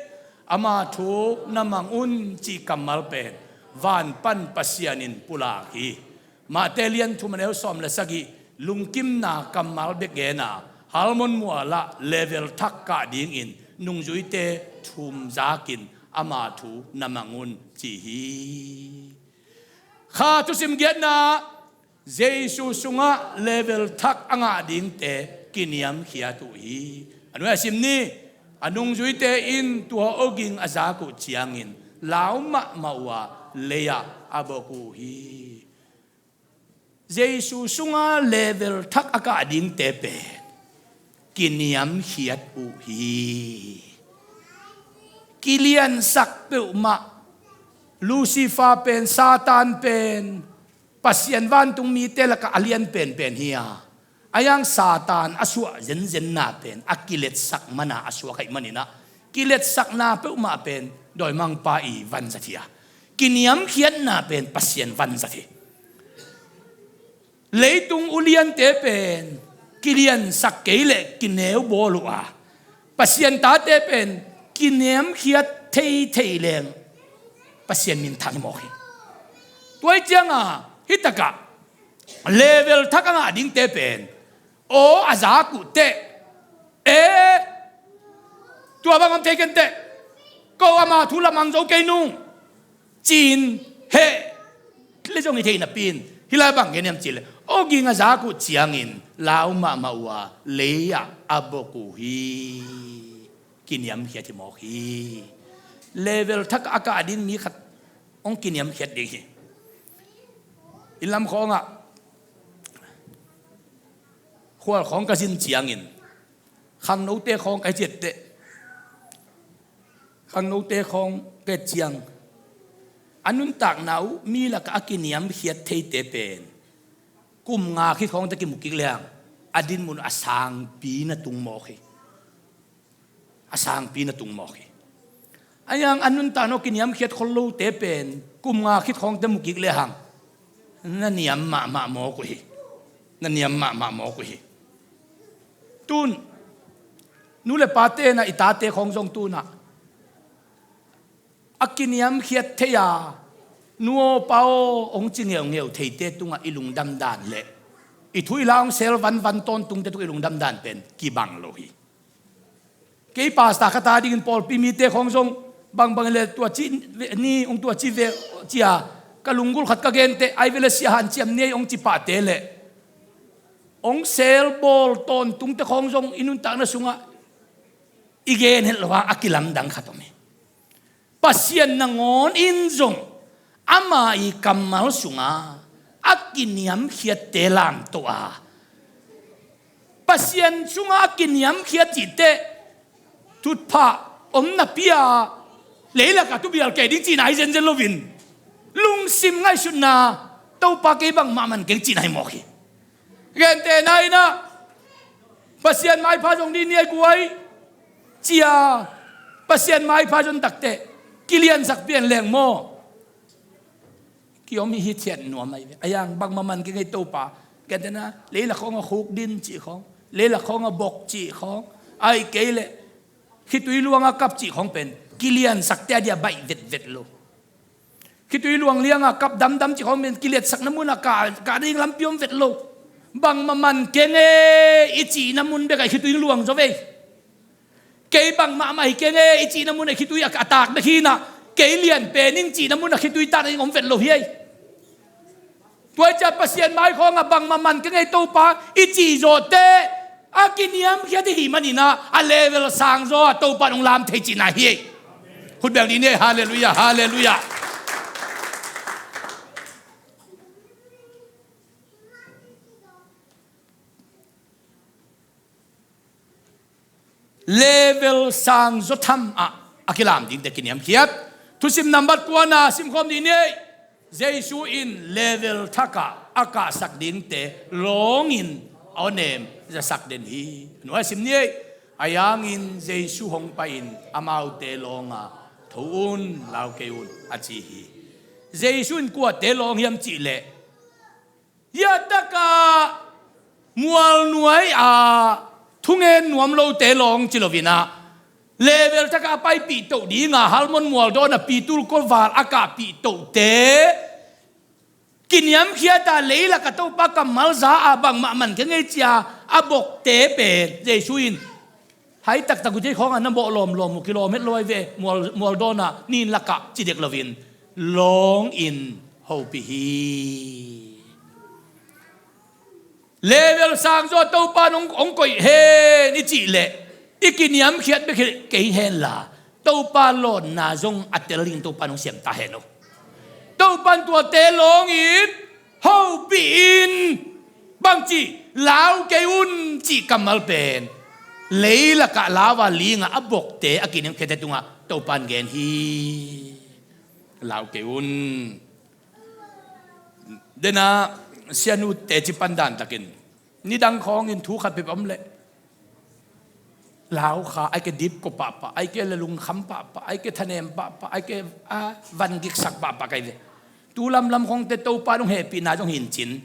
Ama thu na mang un cih kammal pen van pan Pasian in pulak hi. Mate lian thum a neu sawm le sagih, lungkimna kammal bek gen a, Hermon mualah level thak kah dingin nungzuite thum zakin ama thu na mang un ci hi. Kha thusim giatna, Jesu sungah level thak a ngah dingte kiniamkhiat uh hi. A nuai a sim ni, a nungzuite in tua awging a zak uh ciangin lau mahmah uh a, lei-ah a bok uh hi. Jesu sunga level thak a kah dingte pen kiniamkhiat uh hi. Kiliansak peuhmah, Lucifer pen, Satan pen, Pasian vantung mite lakah a lian penpen hi a, a yang Satan a suah zenzenna pen a kiletsak mana a suak ahih maninah, kiletsakna peuhmah pen dawimangpa i vanzat hi a, kiniamkhiatna pen Pasian vanzat hi. Leitung uliante pen kiliansak kei leh kineu bawl uh a, Pasian tate pen kiniamkhiat theithei leng Pasian minthang hi mawk hi. Tua hi cianga hih takah level thak a ngah dingte pen aw a zak uh teh, e, tua bang om thei kenteh, Ko ama thu lamang zo kei nung. Cin heh le zong hi thei napi in. Hih lai bang gen hiam cih leh, awging a zak uh ciangin lau mahmah uh a, lei ah a bok uh hi. Kiniamkhiat hi mawk hi. Level thak a kah ding mi khat hong kiniamkhiat ding hi. Inn lam khawngah khual khawng ka zin ciangin, khangnote khawng ka hi ciatteh, khangnote khawng ka et ciang, a nuntakna uh mi lakah a kiniamkhiat theite pen kum nga khit khawng teh kimu kik lehang, a dinmun a sangpi na tung mawk hi. A sangpi na tung mawk hi. A yang a nuntakna uh kiniamkhiat khol lote pen kum nga khit khawng teh mu kik lehang, na niam mahmah mawk uh hi. Na niam mahmah mawk uh hi. Tun nu le pate na i tate khawng zong tunah a kiniamkhiat thei a, nu aw pa aw hong ci ngeungeu theite tungah i lungdam dan le i thu i la hong sel vanvan tawntungte tungah i lungdam dan pen kibang lo hi. Kei pastor khat a dingin pawlpi mite khawng zong bangbang le tua ci ni, hong tua ci ve cia ka lunggulh khat ka genteh, ai ve le sia hanciam ni ei hong ci pahte le hong sel bawl tawntungte khawng zong i nuntakna sungah i gen het lo a, a kilamdang khat om hi. Pasian nangawn in zong ama i kammal sunga a kiniamkhiatte lamto a, Pasian sunga a kiniamkhiat cihte thutphah om napi a, leilakah tubial kei ding cihna hi zenzen loin, lungsim ngaihsutna, Topa kei bangmah man keng cihna hi mawk hi. Gentehna in ah, Pasian maipha zong dih ni a guai cia, Pasian maipha zong takteh kiliansak pian leng maw? Kiom hi hi thiat nuam ahi ve. A yang bangmah man keng ei Topa. Gentehna, leilak khawng a khuk din cih khawng, leilak khawng a bok cih khawng, ai kei leh khitui luang a kap cih khawng pen kiliansakte a dia baih vetvet lo. Khitui luang lianga kap damdam cih khawng pen kiliatsakna munah kah, kah ding lampi om vet lo. Bangmah man keng ei i cihna mun bekah i khitui luang zaw ve. Kei bangmah mah hi keng ei i cihna munah i khitui a, a tak bek hi inah, kei lian pen ing cihna munah khitui tak ding om vet lo hi ei. Tua i ciah Pasian mai khawngah bangmah man keng ei Topa i cih zawhteh a kiniamkhiat i hih maninah a level sangzaw a Topa in hong lam thei cihna hi ei. Khut beng dih ni ei. Halleluiah, halleluiah. Level sangzaw tham ah a kilam dingte kiniamkhiat. Thusim nambat kuana simkhawm dih ni ei. Jesu in level thakah a kahsak dingte lawngin a awnem zasak den hi. Nuai sim ni ei. A yangin Jesu hong pai-in amaute lawnga, "Tho un, lau kei un," a ci hi. Jesu in kuate lawng hiam cihleh, hiah takah mualnuai ah thungen nuam lote lawng ci loinah, level takah a paipih toh dinga Hermon mualdawnah pitul khuaval a kahpih tohte, kiniamkhiat a leilakah Topa kammal za a bangmah man keng ei cia a bokte pen Jesu in hai taktak uh thei khawngah na bawh lawmlawm uh kilawm het lo ahi ve, mual, mualdawnah nin lakah ci dek loin lawngin hopih hi. Level sangzaw Topa in hong, hong koih hen i cihleh i kiniamkhiat bek hi kei henla, Topa lawnna zong a tel dingin Topa in hong siam ta hen uh. Topa in tuate lawngin hopih in, bangci, "Lau kei un," cih kammal pen leilakah lau a linga a bokte a kiniamkhiatte tungah Topa in gen hi. "Lau kei un." Dena sianu teci pandan takin nidang khawngin thu khat peuh om leh, lau kha, ai ke dipko pahpah, ai ke le lungkham pahpah, ai ke thanem pahpah, ai ke a van giksak pahpah kai ve. Tu lamlam khawngte Topa in hong hehpihna zong hi in cin,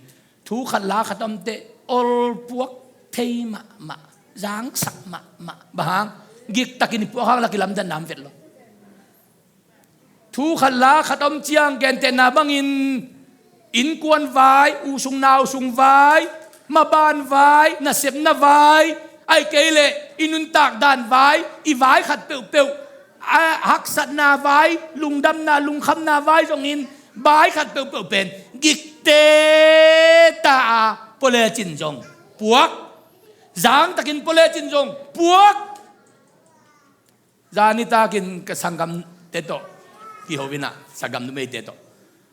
thu khat la khat omte olpuak thei mahmah, zangsak mahmah. Bang hang? Giktakin i puak hang la kilamdanna om vet lo. Thu khat la khat om ciang gentehna bangin innkuan vai, u sung nau sung vai, maban vai, nasepna vai, ai kei leh i nuntak dan vai, i vai khat peuhpeuh A haksatna vai, lungdamna, lungkhamna vai zongin vai khat peuhpeuh pen gikte ta a, pua lecin zong puak. Zangtakin pua lecin zong puak. Zan nitakin ka sanggamte tawh kiho in ah, sanggam numeite tawh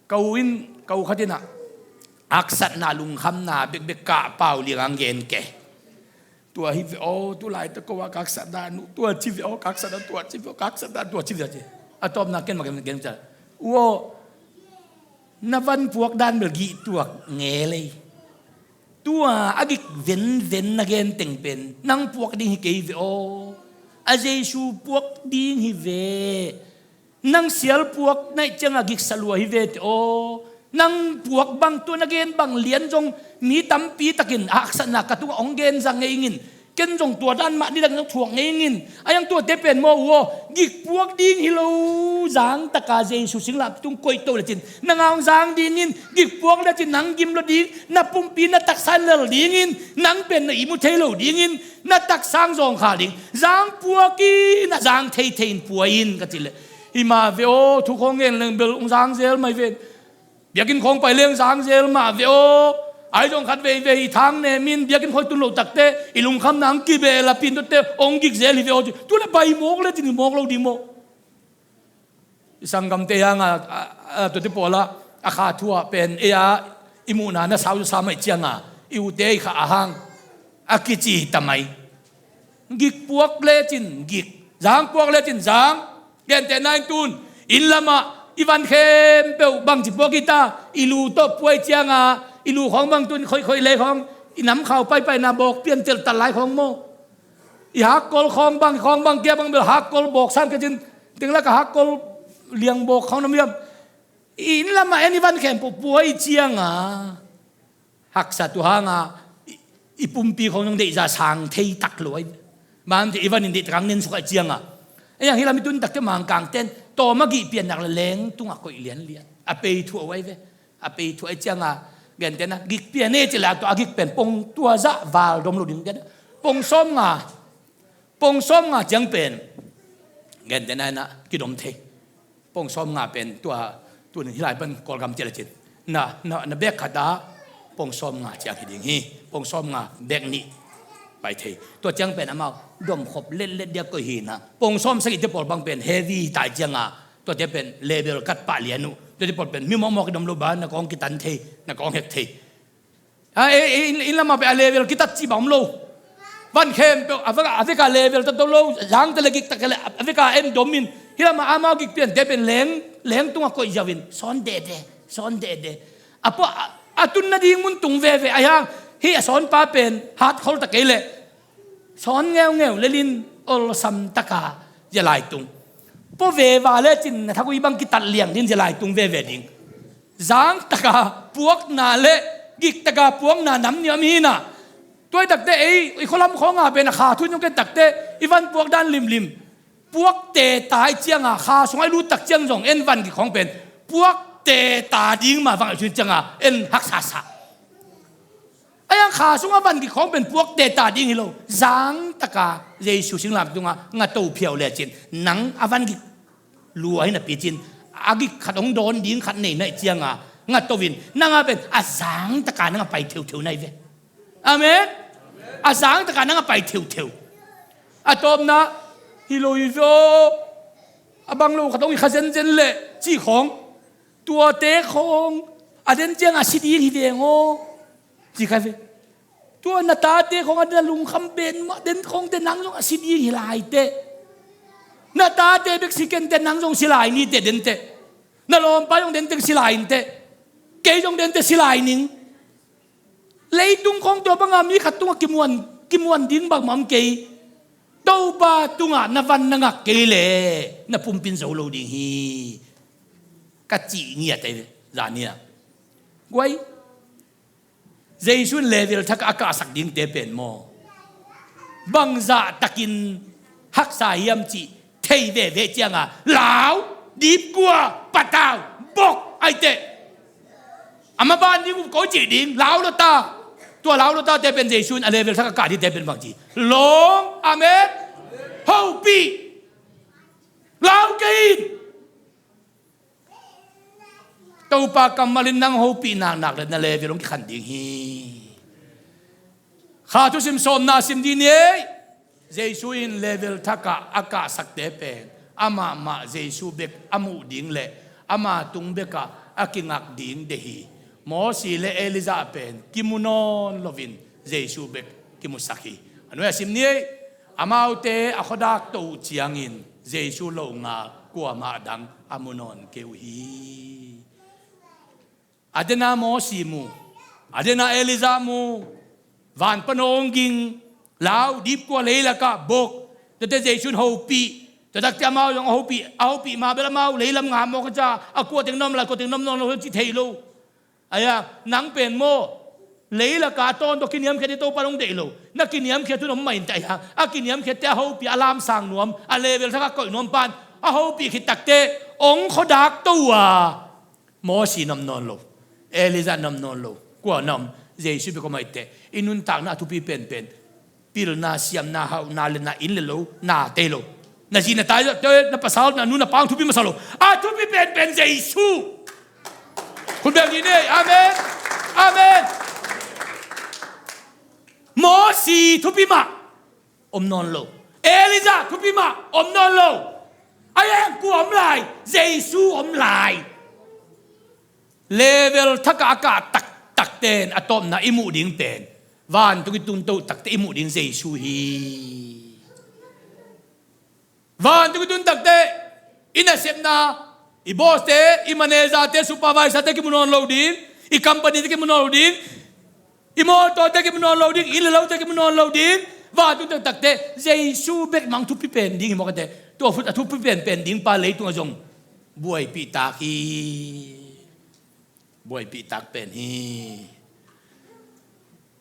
ka u in, ka u khat in ah haksatna, lungkhamna bekbek kah pau liang ang gen ke. Tua hi ve aw, tu laite ko a ka haksatna nu, tua ci ve aw, ka haksatna, tua ci ve aw, ka haksatna, tua ci ve aw ci. A tawpna ken mah gen, gen ci a, u aw, na van puak dan bel gih tuak nge lei. Tua a gik venven na gen teng pen nang puak ding hi kei ve aw. A Jesu puak ding hi ve. Nang sial puak na hih ciangah giksa lua hi ve te aw. Nang puak bang, tua na gen bang lian zong mi tampi takin a haksatna ka tungah hong gen zang ngei ing in. Ken zong tua dan mah didak zong thuak ngei ing in. A iang tuate pen maw u aw, gik puak ding hi lo. Zangtaka Jesu singlamteh tung koih to lecin nang a hong zang ding in. Gik puak lecin nang gim lo ding, na pumpi na taksa in lel ding in. Nang pen na ihmu thei lo ding in, na taksa hong zawngkhal ding. Zang puak in, a zang theithei in pua in ka cih leh, hi mah ve aw, thu khawng ngen leng bel hong zang zel mai ven. Biakinn khawng pai leng zang zel mah ve aw. Ahi zong khat veivei i thang nem in biakinn khawng i tun loh takteh i lungkhamna hong kibel a, pintote hong gik zel hi ve aw. Tu leh pai mawk lecin hi mawk lo ding maw? I sanggamte hang a, a, a, tuate pawl ah a kha thu ah pen ei a i muhna na sau sa mah i ciang a, i ute i kha a hang a kici hi ta mai. Gik puak lecin gik, zang puak lecin zang. Gentehna in tun inn lamah i van khempeuh bangci puak hi ta, i lu tawh pua i ciang a, i lu khawng bang tun khoihkhoih lei khawng, i namkhau paipaina bawk piantelh tal lai khawng maw? I hakkol khawng bang, khawng bang kia bang bel hakkol bawk sam kecin, tenglak a hakkol liang bawk khawng na miam. I inn lamah en i van khempeuh pua i ciang a, haksa tu hang a, i, i pumpi khawng zong deihza sang thei tak lo ai. Bang ci i van in deihtak hang nen suk a i ciang a. Ei ang hi lam i tun takteh Mangkangten tawm a gih pian nak leh leng tungah koih lianlian. A pei thuah uh ai ve. A pei thuah i ciang a, gentehna gik pian e ci leh a tua a gik pen pong tua zah val dom lo ding gen. Pong sawm nga, pong sawm nga ciang pen gentehna in ah kidom thei. Pong sawm nga pen tua, tunin hih lai pan Kawlgam ci lecin na, na, na bek khat ah pong sawm nga ciang hi ding hi. Pong sawm nga bek nih pai thei. Tua ciang pen amau domkhop letlet dia koih hi na. Pong sawm sagihte pawl bang pen heavy hi ta i ciang a, tuate pen level kat pah lian uh. Tuate pawl pen mi mawkmawk i dom lo ba, na kawng kitan thei, na kawng hek thei. A, e, e, inn, inn lamah pen a level kitat cih bang om lo. Van khempeuh a vek a, a vek a level tat lo, zangte le gikte le a vek a en dom in. Hih lamah amau gik piante pen leng, leng tungah koih ziau in sawn dede, sawn dede. A pua, a, a tun nading mun tung veve a hiang. Hih a sawnpa pen hat khol ta kei leh sawn ngeungeu lelin olsam taka zia lai tung. Pua veva lecin na thagui bang kitat liang din zia lai tung veve ding. Zang taka puakna le gik taka puakna nam niam hi na. Tua i takteh ei i khualam khawng a pen a kha thu in zong ken takteh i van puak dan limlim. Puak teta i ciang a, kha sungah i lut tak ciang zong en van gik khawng pen puak teta ding mah vang i cin ciang a en haksa sa. A iang kha sungah van gik khawng pen puak teta ding hi lo. Zang taka Jesu singlamteh tungah nga to phiau lecin nang a van gik lua hi napi cin, a gik khat hong dawn ding khat nei na i ciang a nga to in, nang a pen a zang taka nang a pai theutheu na hi ve. Amen. A zang taka nang a pai theutheu. A tawpna hi lo hi ve aw. A bang lo khat hong hi kha zenzen leh cih khawng, tuate khawng a den ciang a si ding hi veng aw. Ci kha ve. Tua na tate khawng a den a lungkham pen mah den khawngte nang zong a si ding hi lai teh. Na tate bek si ken teh, nang zong si lai ni teh den teh. Na lawmpa zong den teng si lai in teh. Kei zong den teh si lai ning. Leitung khawng tua banga mi khat tungah kimuan, kimuan ding bangmah om kei. Topa tungah na van na ngak kei leh na pumpi in zo lo ding hi. Ka cih ngiat ei ve, zan hi a. Guai. Jesu in level thak a kahsak dingte pen maw, bangzah takin haksa hiam cih thei veve cianga lau, dipkua, patau, bok aiteh. A maban ding uh koi cih ding, lau lo ta. Tua lau lo tate pen Jesu in a level thak a kah dingte pen bangci, lawng, amen, hopih. Lau kei in. Topa kammal in nang hopih naknak le na level hong kikhan ding hi. Kha thusim sawmna sim dih ni ei. Jesu in level thakah a kahsakte pen amah mah Jesu bek a muh ding le ama tung bekah a kingak ding deih hi. Mosi le Elijah pen kimu nawn loin Jesu bek kimusak hi. A nuai a sim ni ei. Amaute a khuadak to uh ciangin Jesu longal kuamah dang a mu nawn kei uh hi. A dena Mosi mu, a dena Elijah mu, van pan hong ging, lau dipkua leilakah bok. Tuate Jesu in hopih. Tuatakte amau zong a hopih, a hopih mah bel amau leilam ngam mawk a ca, a kua teng na om lai, kua teng na om nawn lo ci thei lo. Aia, nang pen maw, leilakah a tawntung kiniamkhiat hi, Topa hong deih lo. Na kiniamkhiat hun om mah in teh aia, a kiniamkhiatte a hopih a lamsang nuam, a level thakah koih nuam pan a hopih khit takteh hong khuadak to uh a. Mosi na om nawn lo, Elijah na om nawn lo, kua na om? Jesu bek om ahih teh i nuntakna a thupi penpen pilna, siamna, hauhna le na inn le lo, na tei lo, na zi na tai, na pasal, na nu na pa hong thupi masa lo. A thupi penpen Jesu. Khut beng dih ni ei. Amen. Amen. Mosi thupi mah om nawn lo. Elijah thupi mah om nawn lo. Aia, kua om lai? Jesu om lai. Level thakah a kah taktakte in a tawpna i muh ding pen, vantung i tun to takteh i muh ding Jesu hi. Vantung i tun takteh i nasepna, i boss-te, i manager-te, supervisor-te kimu nawn lo ding, i company-te kimu nawn lo ding, i mawtawte kimu nawn lo ding, i inn le lote kimu nawn lo ding. Vantung taktakte Jesu bek mah thupi pen ding hi mawk a teh. Tua a thupi penpen ding pa leitungah zong buaipih tak hi. Buaipih tak pen hi.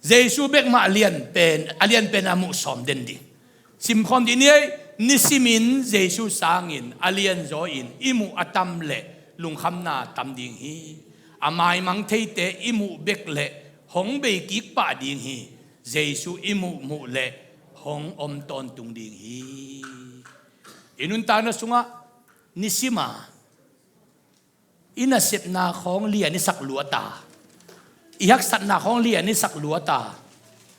Jesu bek mah a lian pen, a lian pen a muh sawm den ding. Simkhawm dih ni ei. Nisimin Jesu sangin a lianzaw in i muh a tam le lungkhamna tam ding hi. A maimang theite i muh bek le hong beikik pah ding hi. Jesu i muhmuh le hong om tawntung ding hi. I nuntakna sungah nisim a i nasepna khawng lian i sak luat a, i haksatna khawng lian i sak luat a,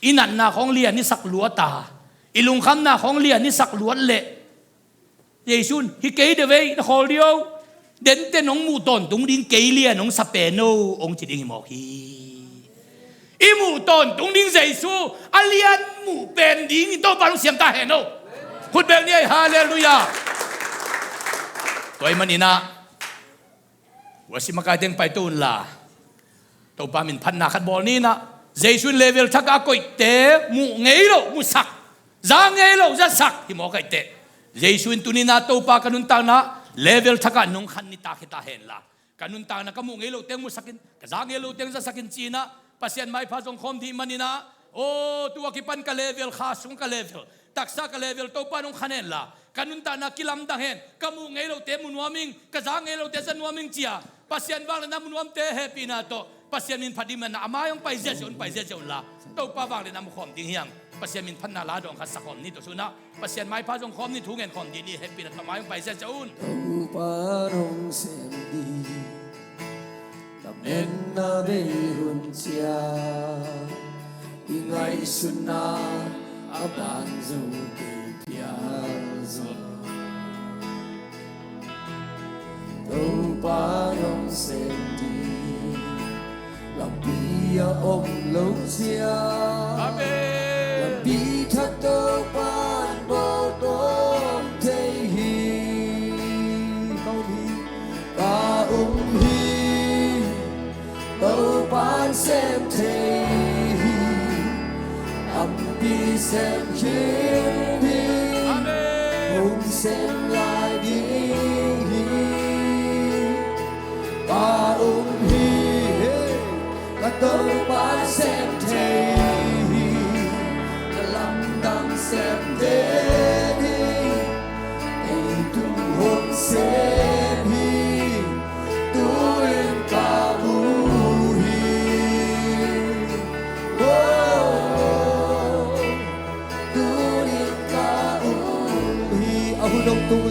i natna khawng lian i sak luat a, i lungkhamna khawng lian i sak luat leh Jesu in, "Hi kei de vei, na khawl dih o. Dente nong muh tawntung ding kei lian hong sa pen o," hong ci ding hi mawk hi. I muh tawntung ding Jesu a lian muh pen ding in Topa hong siam ta hen o. Khut beng ni ei. Halleluiah. Tua ahih manin ah, worship makaite hong paito unla, Topa min phatna khat bawl ni in ah, Jesu in level thakah a koihte muh ngei loh musak, za ngei loh zasak hi mawk ahih teh, Jesu in tuni in ah Topa ka nuntakna level thakah nong khan ni ta, khia ta henla, ka nuntakna ka muh ngei lohte hong musakin, ka za ngei lohte hong zasakin ci-in ah Pasian maipha zong khawm dih manin ah, aw, tua kipan ka level, kha sung ka level, taksa ka level Topa in hong khan henla, ka nuntakna kilamdang hen, ka muh ngei lohte mu nuam ing, ka za ngei lohte za nuam ing ci-a Pasian vangliatna mu nuamte hehpihna tawh Pasian min phat ding manin ah, a mai hong pai ziahziah un, pai ziahziah unla, Topa vangliatna mu khawm ding hi hang. Pasian min phatna la dawng khat sa khawm ni. Tua sungah Pasian maipha zong khawm ni, thu ngen khawm dih ni. Hehpihna tawh a mai hong pai ziahziah un. Topa hong sem ding lametna bei hun ciang, i ngaihsutna a ban zo kei phial zaw. Topa hong sem ding lampi a om lo ciang, amen, lampi thak Topa in bawl tawm thei hi. Ka um hi, ka um hi, Topa in sem thei hi. Lampi sem khin hi. Amen. Hong sem lai ding hi. Ka um hi, hey, ka Topa in sem thei hi. Ka lamdang sem den hi. Ei tung hong sem hi. Tu-in ka mu hi. Oh, tu-in ka um hi. A hun hong tung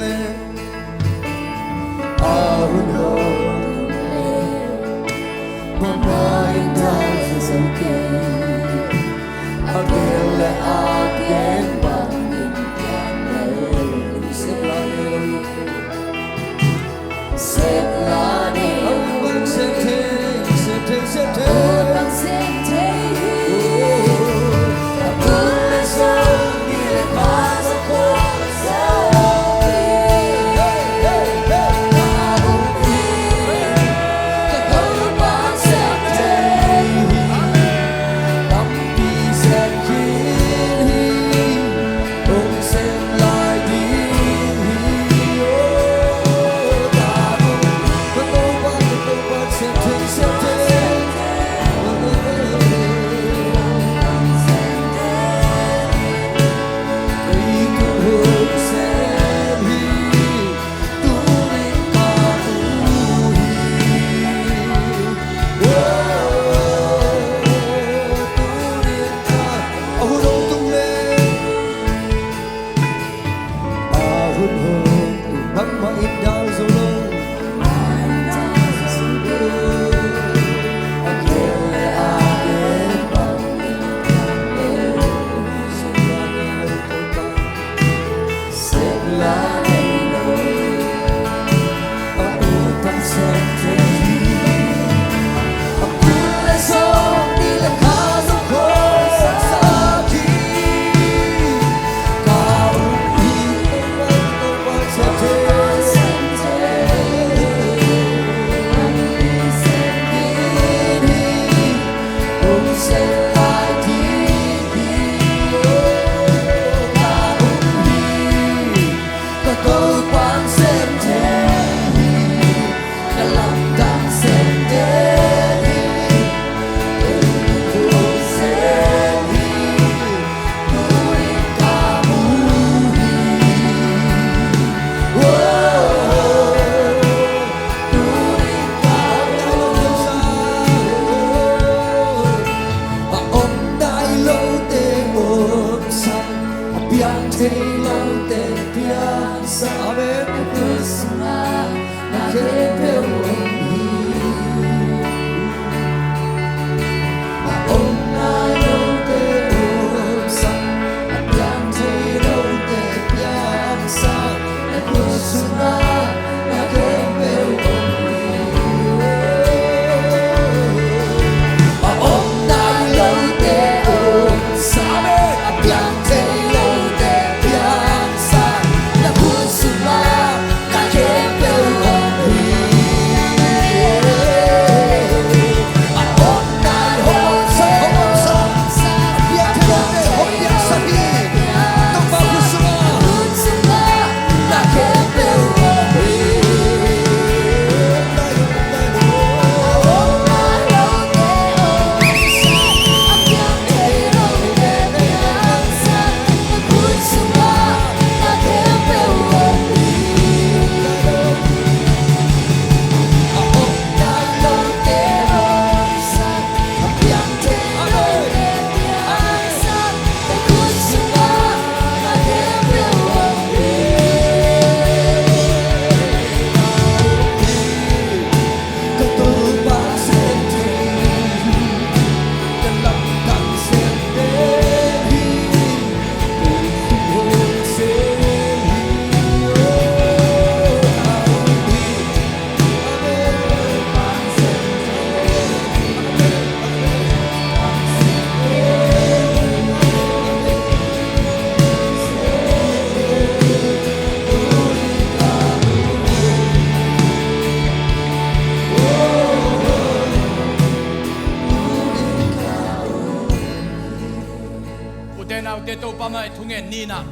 Ute naute, Topa mah i thungen ni in ah,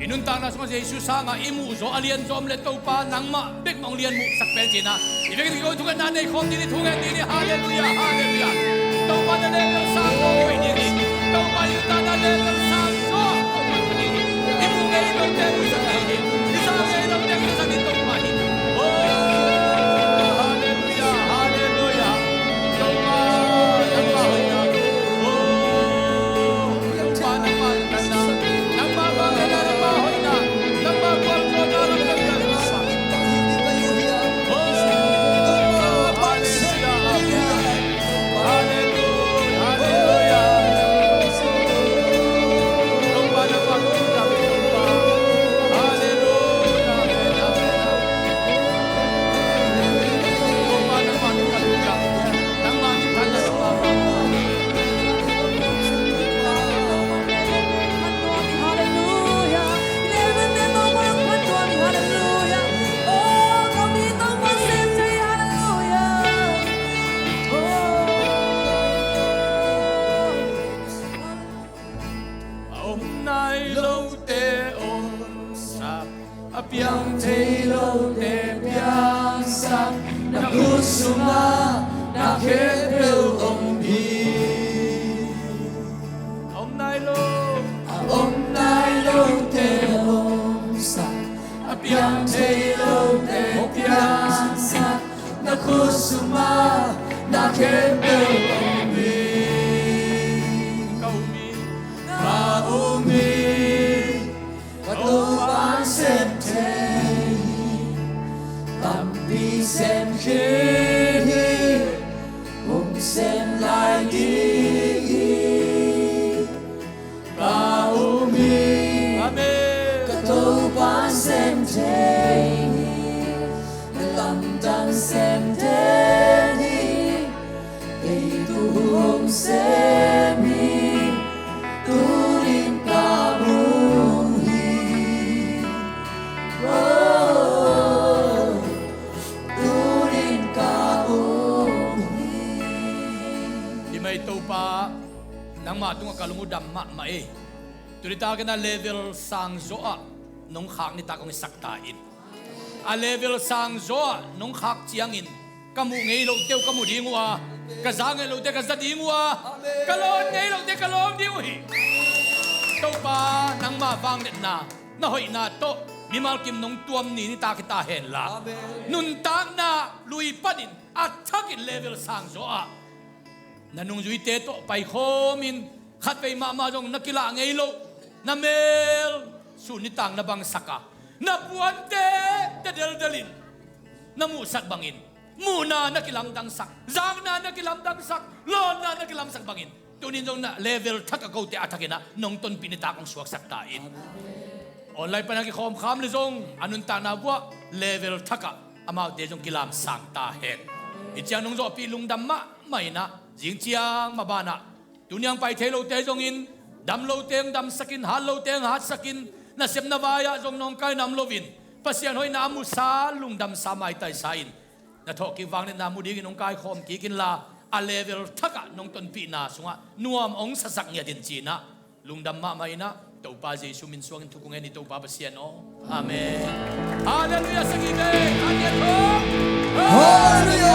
i nuntakna sungah Jesu sangah i muh zaw a lian zaw om leh Topa nangmah bek mah hong lian muhsak pen ci-in ah, i biakinn kiko thungetna nei khawm ding hi, thungen ding hi. Halleluiah, halleluiah. Topa na level sang zaw hoih ding hi. Topa i nuntakna level sang zaw hoih ding hi. I muh ngei lote muhsak ding hi. I za ngei lote muhsak ding Topa hi. Oh, halleluiah, halleluiah. Topa, Topa hoihna. Oh. khempeuh om hi. A om nai lo, a om nai lote hong sak, a piang thei lote piangsak, na khut sungah na khempeuh om hi. Ka um hi, ka um hi. Ka Topa'n sem thei hi, tampi sem khin hi, hong sem lai ding hi. Ka um hi, amen. Ka Topa'n sem thei hi, na lamdang sem thei hi. Kei tu hong sem hi, tunin ka um hi. Oh, tunin ka um hi. Hi mai Topa, nangmah tungah ka lung uh dam mahmah ei. Tuni takin a level sang zaw ah nong khak nitak hong hisak ta in. A level sang zaw ah nong khak ciangin ka muh ngei lote uh ka mu ding uh a, ka za ngei lote ka za ding uh a, ka lawn ngei lote ka lawn ding uh hi. Topa, nangmah vangliatna, na hoihna tawh mimal kim nong tuam ni nitak hi ta hen la. Amen. Nuntakna lui panin a thakin level sang zaw ah na nungzuite tawh paikhawmin khatvei mahmah zong na kilah ngei loh, na mel sun nitak na bangsak a, na puante tedeldelin na muhsak bangin, muhna na kilamdangsak, zakna na kilamdangsak, lawnna na kilamsak bangin, tunin zong na level thak a kote a thakin ah nong tonpih nitak hong suaksak ta in. Online pan a kikhawm kham le zong a nuntakna buah level thak ah amaute zong kilamsang ta hen. Hi ciang nong zawhpih lungdam mahmah in ah, zing ciang maban ah tuni a pai thei lote zongin, dam lote hong damsakin, hat lote hong hatsakin, nasepna vai ah zong nawngkaina om loin Pasian hoihna a musa, lungdamsa, maitaisa in na thawhkik vangliatna mu dingin hong kaikhawm kik inla, a level thak ah nong tonpihna sungah nuam hong sasak ngiat in ci-in ah lungdam mahmah in ah, Topa Jesu min suangin thu kong ngen hi, Topa Pasian aw. Amen. Halleluiah, sagih bek. Halleluiah.